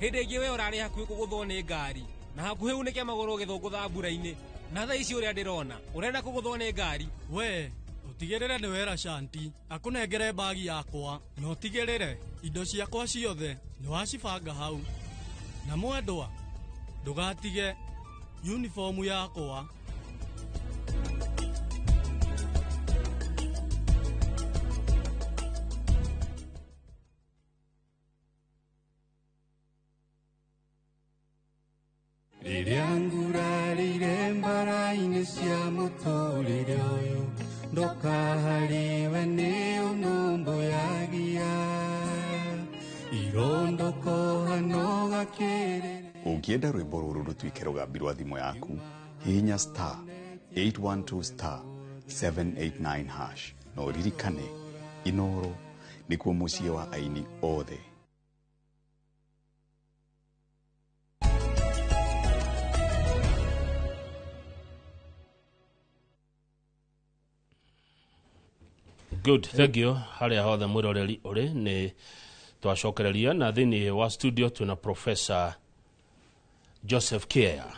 Hĩndĩ ĩngĩ we ũrarĩ hakuhĩ kũgũthwo nĩ ngari na hakuhĩ unĩke magũrũ ũgĩthũngũtha mbura-inĩ, na thaa ici ũrĩa ndĩrona ũrenda kũgũthwo nĩ ngari. We ũtigĩrĩre nĩ wera Shanti akũnengere bagi yakwa, na ũtigĩrĩre indo ciakwa ciothe nĩ wacibanga hau. Na mwendwa, ndũgatige uniformu yakwa. Rĩrĩa ngurarĩire mbara-inĩ cia mũtũrĩre ũyũ, ndoka harĩwe nĩ ũnũmbũyagia irondoko hano gakĩrĩrĩ. Ũngĩenda rwĩmbo rũrũ rũtuĩke rũgambi rwa thimũ yaku, hihinya star 812 star 789 hash na ũririkane Inoro nĩkuo mũciĩ wa aini othe. Good, thank you. Harĩa hothe mwĩroreri ũrĩ, nĩ twacokereria na thĩinĩ wa studio twĩna Professor Joseph Kea,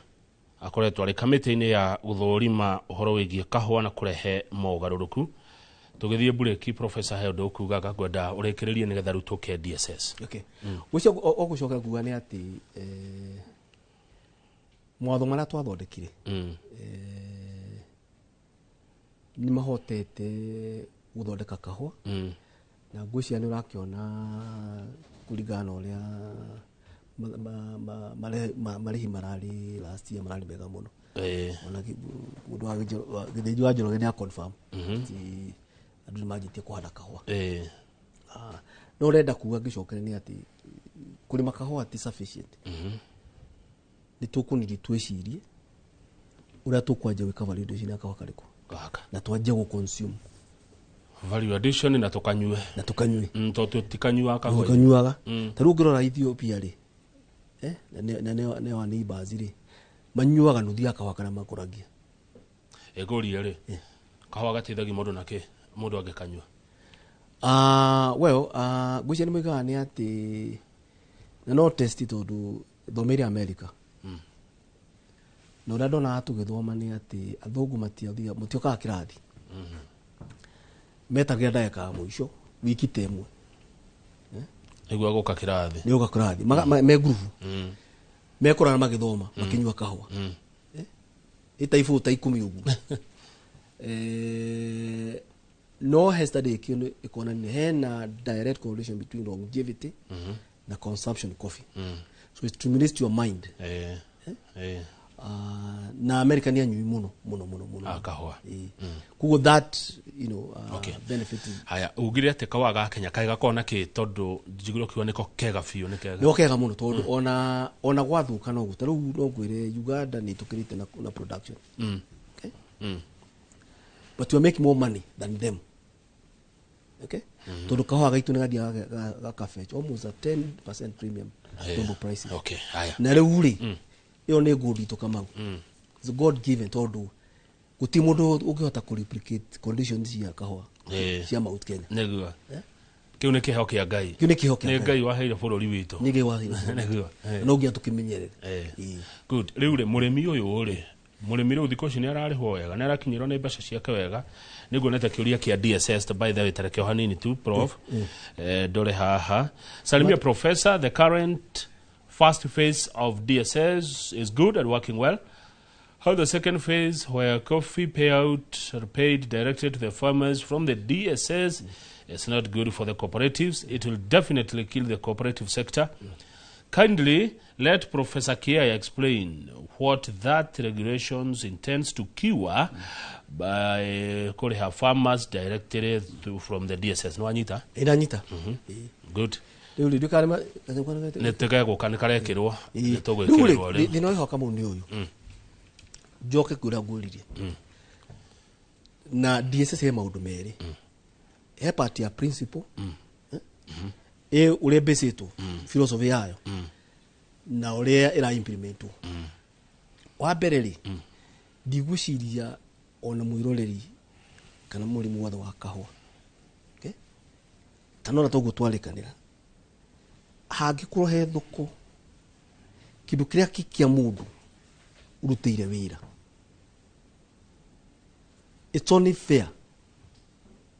akoretwo arĩ kamĩtĩ-inĩ ya gũthũrima ũhoro wĩgiĩ kahũa na kũrehe mogarũrũku. Tũgĩthiĩ mburĩki, Professor, he ũndũ ũkugaga ngwenda ũrĩkĩrĩrie nĩgetha rĩu tũke DSS. Okay. Ũcio ũgũcokera kuga nĩ atĩ mawatho marĩa twathondekire nĩ mahotete gũthondeka kahũa. Na ngwĩciria nĩ ũrakĩona kũringana na ũrĩa marĩhi mararĩ last year, mararĩ mega mũno. Ona mũndũ wa Gĩthĩnji wa Njoroge nĩ a confirm atĩ andũ nĩ manjĩtie kũhanda kahũa. No ũrenda kuga ngĩcokere nĩ atĩ kũrĩma kahũa ti sufficient. Nĩ tũkũnidi twĩcirie ũrĩa tũkwanjia gwĩka value addition ya kahũa karĩkũ. Gaka. Na twanjie gũ consume value addition na tũkanyue. Na tũkanyue. Tondũ tũtikanyuaga kahũa. Tũkanyuaga. Ta rĩu ũngĩrora Ethiopia rĩ, na nĩ wa neighbors rĩ, manyuaga nuthu ya kahũa karĩa makũragia. Ĩngũrie rĩ, kahũa gateithagia mũndũ na kĩ mũndũ angĩkanyua? Well, ngwĩciria nĩ moigaga nĩ atĩ na no test, tondũ thomeire America. Na ũrĩa ndonaga tũgĩthoma nĩ atĩ athũngũ matiathiaga, matiokaga kĩrathi. Metagĩra ndagĩka ya mũico wiki ta ĩmwe. Nĩguo gũka kĩrathi. Nĩ gũka kĩrathi. Me ngurubu. Mekũrara magĩthoma, makĩnyua kahũa. Ĩ ta ibũ ta 10 ũguo. No he study ĩkĩo ĩkonania hena direct correlation between longevity na consumption coffee. So it stimulates your mind. Na America nĩ anyui mũno mũno mũno mũno kahũa. Koguo that you know Okay. benefit. Haya, ugire atĩ kahũa ga Kenya kaĩ gakoragwo na kĩ, tondũ njiguire ũkiuga nĩko kega biũ, nĩ kega? Nĩko kega mũno, tondũ ona gwathũka no guo. Ta rĩu no ngwĩre Uganda nĩ ĩtũkĩrĩte na production. Okay? But we are making more money than them, okay? Tondũ kahũa gaitũ nĩ gathiaga gakafetch almost a 10% premium global prices. Okay, haya. Na rĩu rĩ, ĩyo nĩ gold itũ, Kamau. It's God given, tondũ gũtirĩ mũndũ ũngĩhota kũ replicate conditions cia kahũa cia Mount Kenya. Nĩguo, kĩu nĩ kĩheo kĩa Ngai. Kĩu nĩ kĩheo kĩa Nĩ Ngai. Ngai waheire bũrũri witũ. Nĩ Ngai waheire. Nĩguo. No nginya tũkĩmenyerere. Good. Rĩu rĩ, mũrĩmi ũyũ rĩ, mũrĩmi rĩu thikũ ici nĩ ararĩhwo wega, nĩ arakinyĩrwo nĩ mbeca ciake wega? Nĩ nguonete kĩũria kĩa DSS, by the way, tareke o hanini tu, prof, ndore haha. Salimia professor, the current first phase of DSS is good and working well. How the second phase, where coffee payout are paid directly to the farmers from the DSS, is not good for the cooperatives. It will definitely kill the cooperative sector. Kindly let Professor Kiai explain what that regulations intends to cure by kũrĩha farmers directly from the DSS. Nĩwanyita? Ĩndanyita. Good. Rĩu rĩ, ndũkarĩma. Nĩ tũgegũka, nĩ karekĩrwo, nĩ Rĩu tũgwĩkĩrĩrwo rĩ, rĩu. Thĩna ũyũ Kamau nĩ ũyũ, njoke kwĩra ngwĩririe na DSS he maũndũ merĩ. He part ya principle, ĩ ũrĩa ĩmbĩcĩtwo, philosophy yayo, na ũrĩa ĩra implementwo. Wa mbere rĩ, ndigwĩciria ona mwĩroreri kana mũrĩmi wothe wa kahũa, okay? Tanona toguo twarĩkanĩra, hangĩkorwo he thoko, kĩndũ kĩrĩa kĩ kĩa mũndũ ũrutĩire wĩra, it's only fair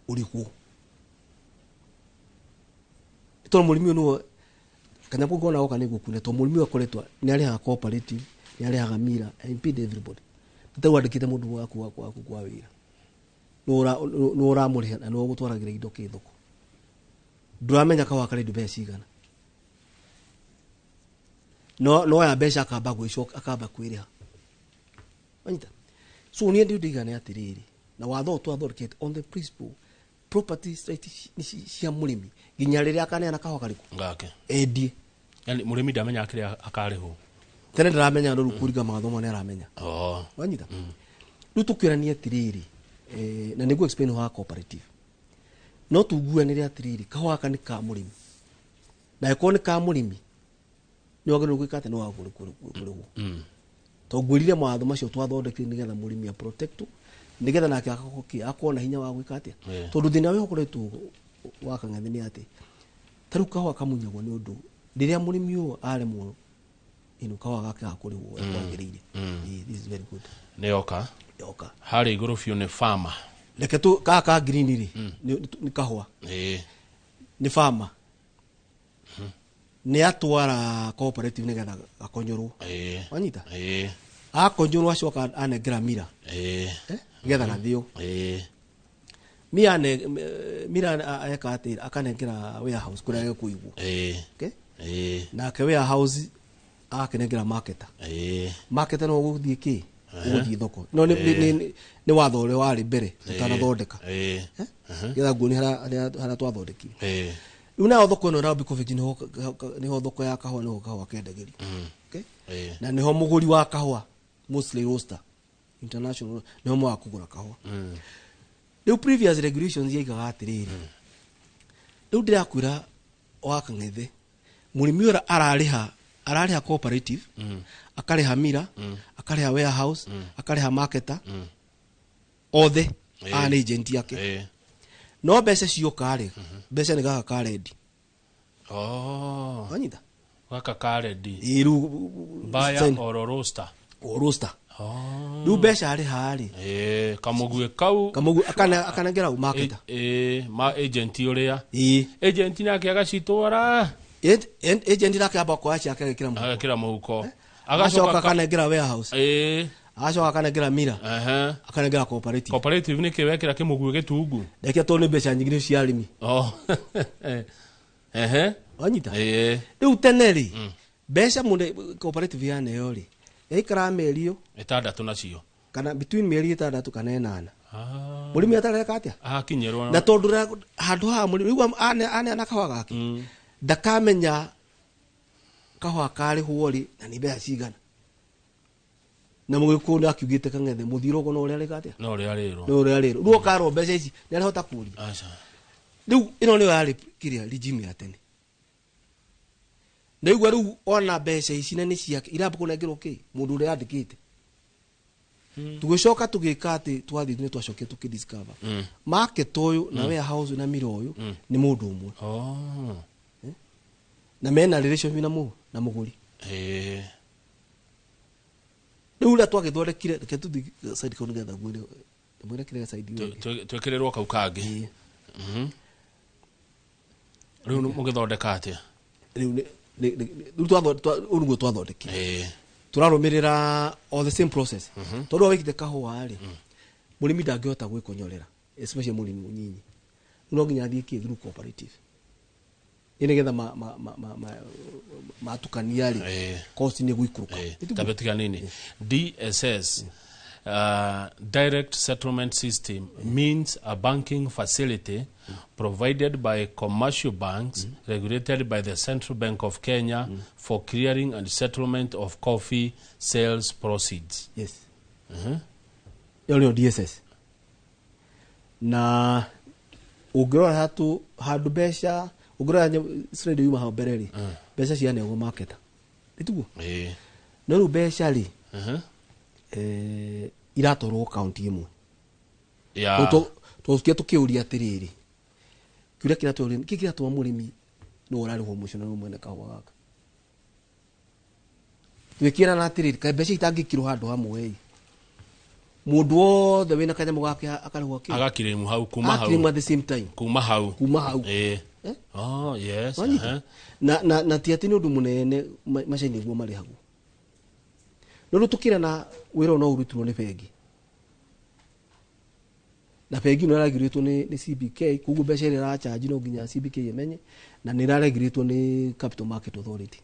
ũrĩhwo, tondũ mũrĩmi ũyũ nĩwe kanyamũ ngona goka nĩ gũkune, tondũ mũrĩmi ũyũ akoretwo nĩ arĩhaga cooperative, nĩ arĩhaga mira and paid everybody. Rĩu wandĩkĩte mũndũ waku kwa wĩra, nĩ ũramũrĩha na nĩ ũgũtwaragĩra indo kĩ thoko, ndũramenya kahũa karendio mbeca cigana, no ya mbeca akamba gwĩcoka, akamba kwĩrĩha. Wanyita? So niĩ ndĩ ndigane atĩrĩrĩ, na watho ũyũ twathondekete on the principle property right nĩ cia mũrĩmi nginya rĩrĩa akaneana kahũa karĩkũ? Gake. Endie. Yani mũrĩmi ndamenyaga kĩrĩa akarĩhwo? Tene ndaramenya, no rĩu kũringa mawatho ma nĩ aramenya. Wanyita? Rĩu tũkĩranie atĩrĩrĩ, na nĩguo explain wa cooperative, no tuguanĩre atĩrĩrĩ, kahũa gaka nĩ ka mũrĩmi, na ĩkorwo nĩ ka mũrĩmi, nĩ wagĩrĩirwo gwĩka atĩ nĩ wagĩrĩirwo kũrĩhwo, tondũ ngwĩrire mawatho macio twathondekire nĩgetha mũrĩmi a protect, nĩgetha nake akorwo kĩ akorwo na hinya wa gwĩka atĩa. Tondũ thĩna ũrĩa ũkoretwo wa Kang'ethe nĩ atĩ ta rĩu kahũa kamunyagwo nĩ ũndũ rĩrĩa mũrĩmi ũyũ aremwo ino kahũa gake gakũrĩhwo ũrĩa kwagĩrĩire. This is very good. Nĩ yoka. Yoka. Harĩa igũrũ biũ nĩ farmer. Reke tu kaka ka green rĩ, nĩ kahũa, nĩ farmer, nĩ atwara cooperative nĩgetha gakonyorwo. Wanyita? Akonyorwo, acoka anengera mira, nĩgetha gathĩo. Mira mira eka atĩ akanengera warehouse kũrĩa gĩkũigwo. Okay? Nake warehouse akenengera marketer. Marketer no gũthiĩ kĩ ũgũthiĩ thoko, no nĩ watho ũrĩa warĩ mbere tũtanathondeka, getha nguo nĩ harĩa twathondekire. Rĩu nayo thoko ĩno Nairobi Coffee nĩho thoko ya kahũa, nĩho kahũa kendagĩrio. Okay? Na nĩho mũgũri wa kahũa, mostly roaster international, nĩho moya kũgũra kahũa. Rĩu previous regulations yaigaga atĩrĩrĩ, rĩu ndĩrakwĩra wa Kang'ethe, mũrĩmi ũrĩa ararĩha cooperative, akarĩha mira, akarĩha warehouse, akarĩha marketer, othe aya nĩ agent yake. No mbeca cioka rĩ, mbeca nĩ gaka ka rendi. Oh. Wanyita? Gaka ka rendi. Ĩĩ, rĩu Buyer or roaster. O roaster. Rĩu mbeca arĩha rĩ, Kamũguĩ kau. Kamũguĩ akanengera u marketer. Ma agent ũrĩa. Ĩĩ. Agent nake agacitwara. Agent nake amba kuoya ciake agekĩra mũhuko. Agekĩra mũhuko. Agacoka akanengera warehouse. Agacoka akanengera mira. Akanengera cooperative. Cooperative nĩ kĩ wekĩra kĩmũguĩ gĩtungu? Ndekĩra tondũ nĩ mbeca nyingĩ nĩ cia arĩmi. Oh. Wanyita? Ĩĩ. Rĩu tene rĩ, mbeca mũndũ cooperative yaneo rĩ, Yaikara mĩeri 6 nacio kana between mĩeri 6 kana 8. Mũrĩmi atareka atĩa? Akinyĩrwo. Na tondũ handũ haha mũrĩmi rĩu aneana kahũa gake ndakamenya kahũa karĩhwo rĩ na nĩ mbeca cigana. Na mũgĩkũyũ nĩ akiugĩte Kang'ethe mũthiũrũrũko no ũrĩa arĩka atĩa? No ũrĩa arĩrwo. No ũrĩa arĩrwo. Rĩu okarwo mbeca ici nĩ arahota kũria. Aca. Rĩu ĩno nĩyo yarĩ kĩrĩa regime ya tene. Na igua rĩu ona mbeca ici na nĩ ciake iramba kũnengerwo kĩ? Mũndũ ũrĩa andĩkĩte. Tũgĩcoka tũgĩka atĩ twathiĩ nĩ twacokire tũkĩdiscover market ũyũ na warehouse na mira ũyũ nĩ mũndũ ũmwe. Na mena relationship na na mũgũri. Rĩu ũrĩa twagĩthondekire reke tũthiĩ side kau nĩgetha ngwĩre mwĩre kĩrĩa side ĩyo. Twĩkĩrĩrwo kau kangĩ. Rĩu mũgĩthondeka atĩa? Rĩu rĩu nĩguo twathondekire. Tũrarũmĩrĩra all the same process. Tondũ wĩkĩte kahũa rĩ, mũrĩmi ndangĩhota gwĩkonyorera, especially mũrĩmi mũnyinyi. No nginya athiĩ kĩ through cooperative. Ĩ nĩgetha matukania rĩ, cost nĩ ĩgũikũrũka. Tabe tiga nini. DSS, Direct Settlement System, means a banking facility provided by commercial banks regulated by the Central Bank of Kenya for clearing and settlement of coffee sales proceeds. Yes. Ĩyo nĩyo DSS. Na ũngĩrora handũ mbeca, ũngĩrora slide yuma hau mbere rĩ, mbeca cianeagwo marketer. Nĩtiguo? No rĩu mbeca rĩ, iratwarwo kaunti ĩmwe. Tũcokia tũkĩũria atĩrĩrĩ, kĩũria kĩrĩa tũũria, kĩ kĩratũma mũrĩmi nĩwe ũrarĩhwo mũico na nĩwe mwene kahũa gaka? Twĩkĩrana atĩrĩrĩ, kaĩ mbeca itangĩkĩrwo handũ hamwe ĩ, mũndũ wothe wĩna kanyamũ gake akarĩhwo kĩ? Agakirĩmu hau kuma hau. Agakirĩmu at the same time. Kuma hau. Kuma hau. Oh, yes. Na ti atĩ nĩ ũndũ mũnene macini nĩguo marĩhagwo. No rĩu tũkĩrana wĩra ũyũ no ũrutirwo nĩ bengi. Na bengi no ĩraregurĩtwo nĩ CBK, koguo mbeca iria ĩracharge no nginya CBK ĩmenye, na nĩ ĩraregurĩtwo nĩ Capital Market Authority.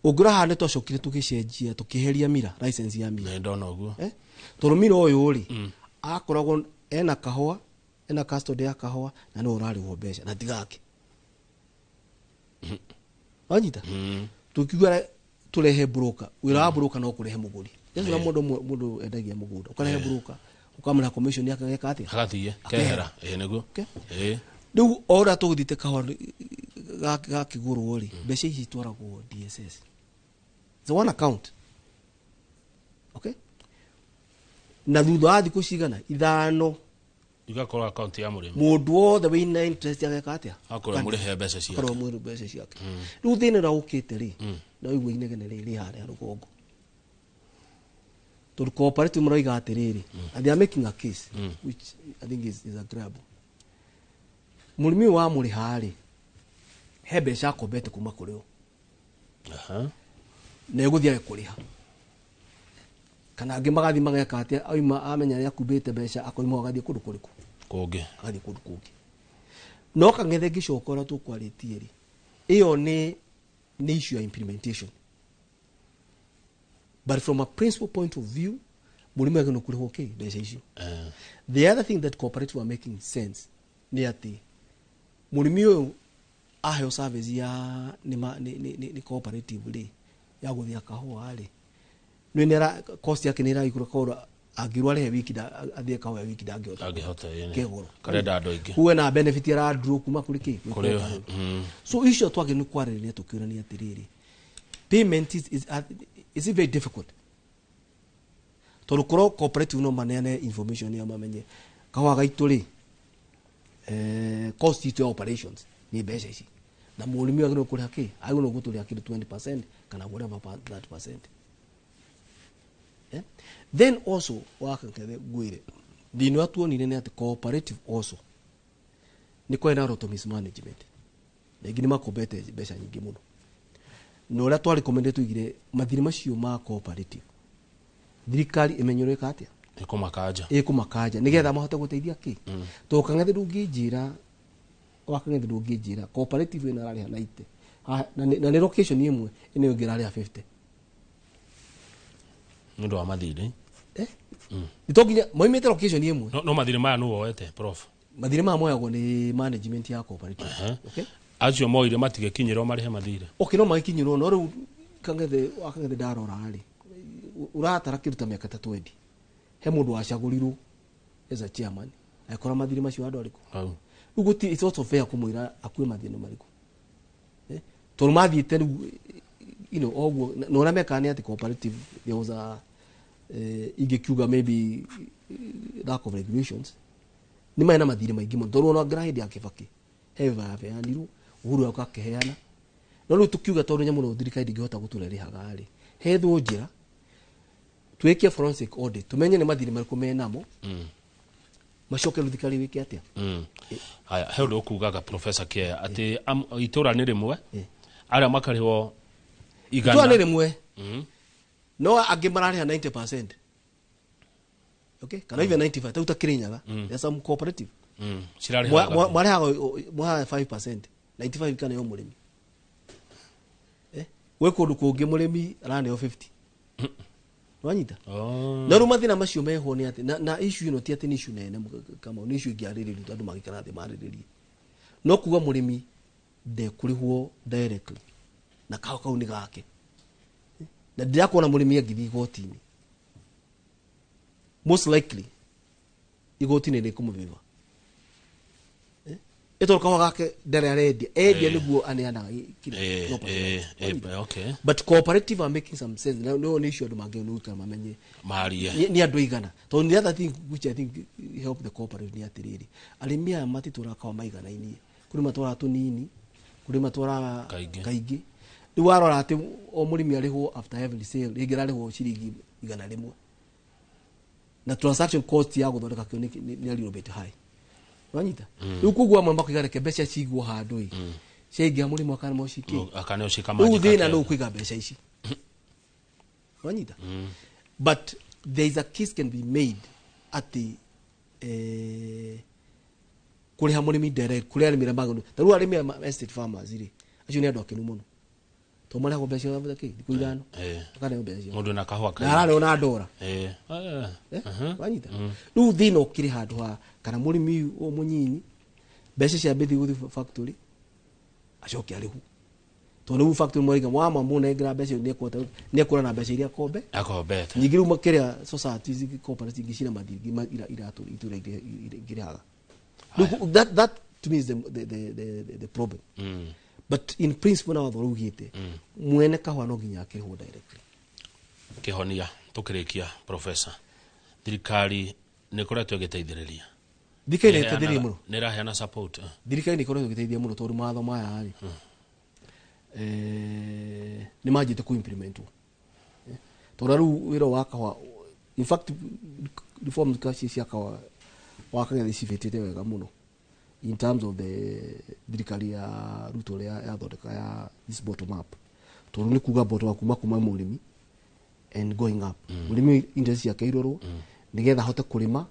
Ũngĩrora haha nĩ twacokire tũgĩcenjia, tũkĩeheria mira, license ya mira. Nĩ ndona ũguo. Tondũ mira ũyũ rĩ, akoragwo ena kahũa, ena custody ya kahũa, na nĩwe ũrarĩhwo mbeca, na ti gake. Wanyita? Tũkiuga tũrehe broker, wĩra wa broker no kũrehe mũgũri. Just ũrĩa mũndũ endagia mũgũnda, ũkarehe broker, ũkamũrĩha commission yake ageka atĩa? Agathiĩ, kehera. Nĩguo. Rĩu o ũrĩa tũgũthiĩte kahũa gakĩgũrwo rĩ, mbeca ici itwaragwo DSS. It's one account. Okay? Na thutha wa thikũ cigana? 5. Igakorwo account ya mũrĩmi. Mũndũ wothe wĩna interest ageka atĩa? Akorwo mũrĩhe mbeca ciake. Akorwo mũrĩhe mbeca ciake. Rĩu thĩna ũrĩa ũkĩte rĩ, no ũigue inegene rĩ rĩ harĩa rũgongo. Tondũ cooperative maroiga atĩrĩrĩ, and they are making a case, which I think is agreeable. Mũrĩmi ũyũ wamũrĩha rĩ, he mbeca akombete kuma kũrĩ o. Na egũthiĩ age kũrĩha. Kana angĩ magathiĩ mageka atĩa, auma amenya nĩ akumbĩte mbeca, akoima agathiĩ kũndũ kũrĩkũ? Kũngĩ. Agathiĩ kũndũ kũngĩ. No Kang'ethe ngĩcoka ũrĩa tũkwarĩtie rĩ, ĩyo nĩ issue ya implementation. But from a principal point of view, mũrĩmi agĩrĩirwo kũrĩhwo kĩ? Mbeca icio. The other thing that cooperative are making sense nĩ atĩ mũrĩmi ũyũ aheo service ya nĩ cooperative rĩ, ya gũthĩa kahũa rĩ, nĩ cost yake nĩ ĩraikũrũka, koguo angĩrwo arĩhe wiki athĩe kahũa wiki ndangĩhota. Ndangĩhota, ĩĩ. Kegoro. Karenda andũ aingĩ. Kuwe na benefit aradraw kuma kũrĩ kĩ? Kũrĩ, So icio twagĩrĩirwo nĩ kwarĩrĩria tũkĩũrania atĩrĩrĩ, payment is it very difficult? Tondũ korwo cooperative no maneane information ĩyo mamenye kahũa gaitũ rĩ, cost itũ ya operations nĩ mbeca ici, na mũrĩmi agĩrĩirwo kũrĩha kĩ? Agĩrĩirwo gũtũrĩha kĩndũ 20% kana whatever 30%. Yeah? Then also wakang'ethe ngwĩre thĩna ũrĩa tuonire nĩ atĩ cooperative also nĩ kwarĩ na lot of mismanagement, na ingĩ nĩ makombete mbeca nyingĩ mũno, na ũrĩa twarecommended tuigire mathirĩ macio ma cooperative thirikari ĩmenye ũrĩa ĩka atĩa? Ĩkũmakanja. Ĩkũmakanja nĩgetha mahote gũteithia kĩ? Tondũ Kang'ethe ndũngĩnjĩra, wa Kang'ethe ndũngĩnjĩra cooperative ĩno ĩrarĩha 90 Na nĩ location ĩmwe ĩno ĩngĩ ĩrarĩha 50. Nĩ ũndũ wa mathirĩ. Nĩ nginya moimĩte location ĩmwe. No mathirĩ maya nũ woete, prof? Mathirĩ maya moyagwo nĩ management ya cooperative. Okay? Acio moire matigĩkinyĩrwo marĩhe mathirĩ. Okay, no magĩkinyĩrwo, no rĩu Kang'ethe wa Kang'ethe ndarora rĩ, ũratara kĩruta mĩaka ta 20. He mũndũ wacagũrirwo as a chairman agĩkora mathirĩ macio andũ arĩkũ. Rĩu gũtirĩ, it's also fair kũmwĩra akue mathirĩ marĩkũ. Tondũ mathiĩte rĩu, you know, oguo na ũrĩa mekaga nĩ atĩ cooperative there was a ingĩkiuga maybe lack of regulations. Nĩ marĩ na mathirĩ maingĩ mũno tondũ ona ngĩra hĩndĩ ya Kibaki he yaheanirwo, Uhuru agoka akĩheana. No rĩu tũkiuga tondũ nyamũ no thirikari ndĩngĩhota gũtũra ĩrĩhaga rĩ, hethwo njĩra twĩke forensic audit tumenye nĩ mathirĩ marĩkũ menamo, macoke rĩu thirikari wĩke atĩa. Haya, he ũndũ ũkugaga Professor Kĩea atĩ itũra nĩ rĩmwe arĩa makarĩhwo igana. Itũra nĩ rĩmwe, no angĩ mararĩha 90%. Okay, kana even 95 ta Kirinyaga, there's some cooperative cirarĩhaga marĩhaga 5%, 95 kana yo mũrĩmi. Gwĩ kũndũ kũngĩ mũrĩmi araneo 50. Wanyita? No rĩu mathĩna macio meho nĩ atĩ na issue ĩno ti atĩ nĩ issue nene kama nĩ issue ĩngĩarĩrĩrio andũ magĩikara thĩ marĩrĩrie. No kuga mũrĩmi ndekũrĩhwo directly na kahũa kau nĩ gake. Na ndĩrakuona mũrĩmi angĩthiĩ igoti-inĩ, most likely igoti-inĩ rĩkũmũviva. Ĩtondũ kahũa gake ndarĩ arendia, endia nĩguo aneanaga kĩrĩa. Okay. But cooperative are making some sense. No nĩ issue andũ mangĩ nĩ gũikara mamenye marie nĩ andũ aigana. Tondũ the other thing which I think help the cooperative nĩ atĩrĩrĩ, arĩmi aya matitũraga kahũa maiganainie, kũrĩ matwaraga tũnini, kũrĩ matwaraga kaingĩ. Rĩu warora atĩ o mũrĩmi arĩhwo after every sale, rĩngĩ ararĩhwo ciringi 100, na transaction cost ya gũthondeka kĩo nĩ a little bit high. Wanyita? Rĩu koguo amwe makoiga reke mbeca cigwo handũ ĩ, ciaingĩha mũrĩmi akanemo cikĩ, akaneo rĩu cikamanjĩka. Thĩna nĩ ũkũiga mbeca ici. Wanyita? But there is a case can be made atĩ kũrĩha mũrĩmi direct, kũrĩ arĩmi arĩa magũrũ. Ta rĩu arĩmi a estate farmers rĩ, acio nĩ andũ akenu mũno. Tondũ marĩhagwo mbeca ciao kĩ, thikũ 5. Makaneo mbeca ciao. Mũndũ na kahũa Na ararĩhwo na ndora. Wanyita? Rĩu thĩna ũkĩrĩ handũ ha kana mũrĩmi ũyũ mũnyinyi mbeca cia mbithi gũthiĩ factory acoke arĩhwo. Tondũ rĩu factory mwaiga wama mũnengera mbeca nĩekũra na mbeca iria akombe. Akombete. Ningĩ rĩu makĩrĩa societies cooperative ingĩ cina mathirĩ itũra ingĩrĩhaga. Rĩu that to me is the problem. But in principle na watho ũrĩa mwene kahũa no nginya akĩrĩhwo directly. Kĩhonia tũkĩrĩkia, Professor, thirikari nĩ ĩkoretwo ĩgĩteithĩrĩria? Thirikari nĩ ĩteithĩrĩria mũno. Nĩ ĩraheana support? Thirikari nĩ ĩkoretwo ĩgĩteithia mũno tondũ mawatho maya rĩ, nĩ manjĩte kũ implementwo. Tondũ rĩu wĩra wa kahũa, in fact reforms cia kahũa wa Kang'ethe cibĩtĩte wega mũno in terms of the thirikari ya Ruto ũrĩa yathondeka ya this bottom up. Tondũ nĩ kuga bottom up kuma mũrĩmi and going up. Mũrĩmi interest ciake irorwo nĩgetha ahote kũrĩma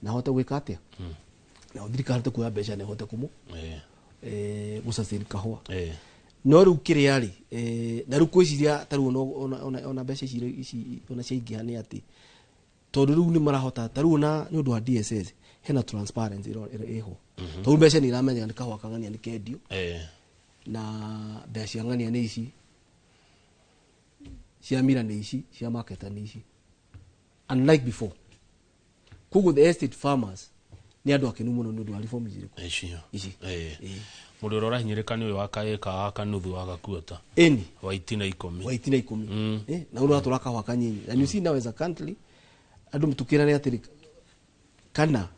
na ahote gwĩka atĩa, na thirikari ahote kuoya mbeca na ĩhote kũmũ gũ sustain kahũa. No rĩu kĩrĩa rĩ, na rĩu kwĩciria ta rĩu ona mbeca ici ona ciaingĩha nĩ atĩ tondũ rĩu nĩ marahota ta rĩu ona nĩ ũndũ wa DSS hena transparency ĩho. Tondũ mbeca nĩ iramenyeka nĩ kahũa kang'ania nĩ kendio, na mbeca cia ng'ania nĩ ici, cia mira nĩ ici, cia marketer nĩ ici, unlike before. Koguo the estate farmers nĩ andũ akenu mũno nĩ ũndũ wa reforms irĩkũ icio ici. Mũndũ ũrĩa ũrahinyĩrĩka nĩ ũyũ wa kaĩka wa kanuthu wa gakuota Ĩni wa itina 10. Wa itina 10. Na ũrĩa watũra kahũa kanyinyi, and you see now as a country andũ tukĩrane atĩrĩ kana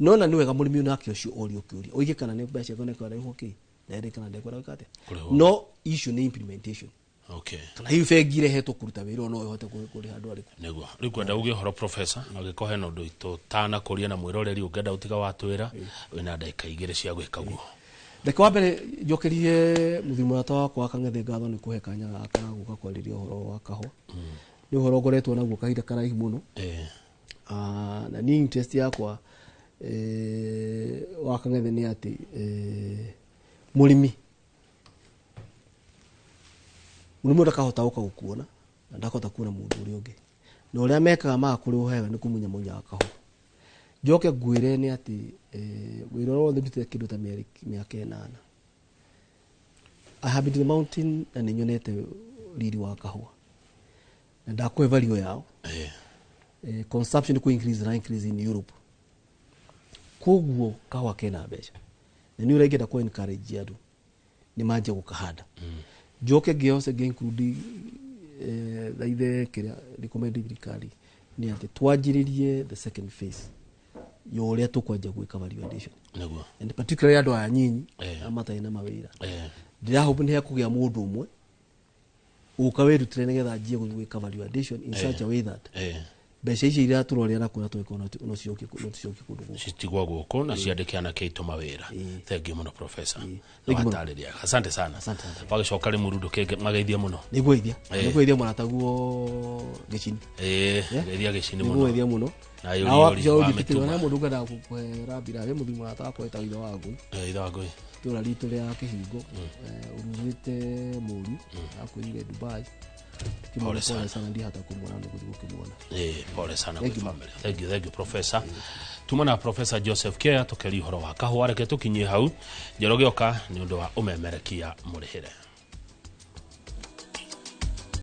nona nĩ wega mũrĩmi nake ũcio orio kĩũria oige kana nĩ mbeca ciake nĩkwarĩhwo kĩ na kana ndekwenda gwĩka atĩa. Kũrĩhwo. No issue nĩ implementation. Okay. Kana hihi bengi irehetwo kũruta wĩra no ĩhote kũrĩha andũ arĩkũ. Nĩguo rĩu kwenda uge ũhoro, Professor, angĩkorwo hena ũndũ tũtanakũria na mwĩroreri ũngĩenda ũtiga watwĩra, wĩna ndagĩka 2 cia gwĩka guo. Reke wa mbere njokerie mũthuri mũrata wakwa wa Kang'ethe ngatho nĩ kũhe kanya gaka gũka kwarĩria ũhoro wa kahũa. Nĩ ũhoro ngoretwo naguo kahinda karaihu mũno. Na niĩ interest yakwa wa Kang'ethe nĩ atĩ mũrĩmi Mũndũ ndakahota gũka gũkuona na ndakahota kuona mũndũ ũrĩa ũngĩ. Na ũrĩa mekaga maga kũrĩũhega nĩ kũmunya munyaga kahũa. Njoke ngwĩre nĩ atĩ wĩra ũrĩa wothe ndutĩte kĩndũ ta mĩaka 8. I have been to the mountain na nĩ nyonete riri wa kahũa. Na ndakũhe value yao. Consumption kũ increase na increase in Europe. Koguo kahũa kena mbeca. Na nĩ ũrĩa ingĩenda kũ encourage andũ nĩ manjie gũkahanda. Njoke ngĩoce ngĩ include thaithe kĩrĩa recommend thirikari nĩ atĩ twanjĩrĩrie the second phase ya ũrĩa tũkwanjia gwĩka value addition. Nĩguo. And particularly andũ aya nyinyi arĩa matarĩ na mawĩra. Ndĩrahope nĩ hekũgĩa mũndũ ũmwe ũka wĩrutĩre nĩgetha anjie gwĩka value addition in such a way that mbeca ici iria tũrorera na kũrĩa tũgĩkorwo no ciũke kũndũ gũkũ. Citigwo gũkũ na ciandĩke anake aitũ mawĩra. Thank you mũno professor. Thank you mũno. Nĩwatarĩria. Asante sana. Wagĩcoka rĩ mũrundu kĩngĩ mageithie mũno. Nĩngũgeithia. Nĩngũgeithia mũrataguo Gĩcini. Geithia Gĩcini mũno. Nĩngũgeithia mũno. Na yũri Na yũri wa wa mĩtumba. mĩtumba. Na mũndũ ũkwendaga kũhera mbira wĩ mũthuri mũrata wakwa wĩtagwo ithe wa Ngũi. Ithe wa Ngũi. Itũũra ritũ rĩa Kĩhingo. Ũrugĩte mũriũ akwĩrire Dubai. Pole sana. Pole sana ndihota kũmuona nĩ gũthiĩ gũkĩmuona. Pole sana Thank kwĩ you. family. Thank you, thank you professor. Tuma na Professor Joseph Kea tũkeria ũhoro wa kahũa, reke tũkinyie hau. Njoroge oka nĩ ũndũ wa ũmemerekia mũrĩhĩre.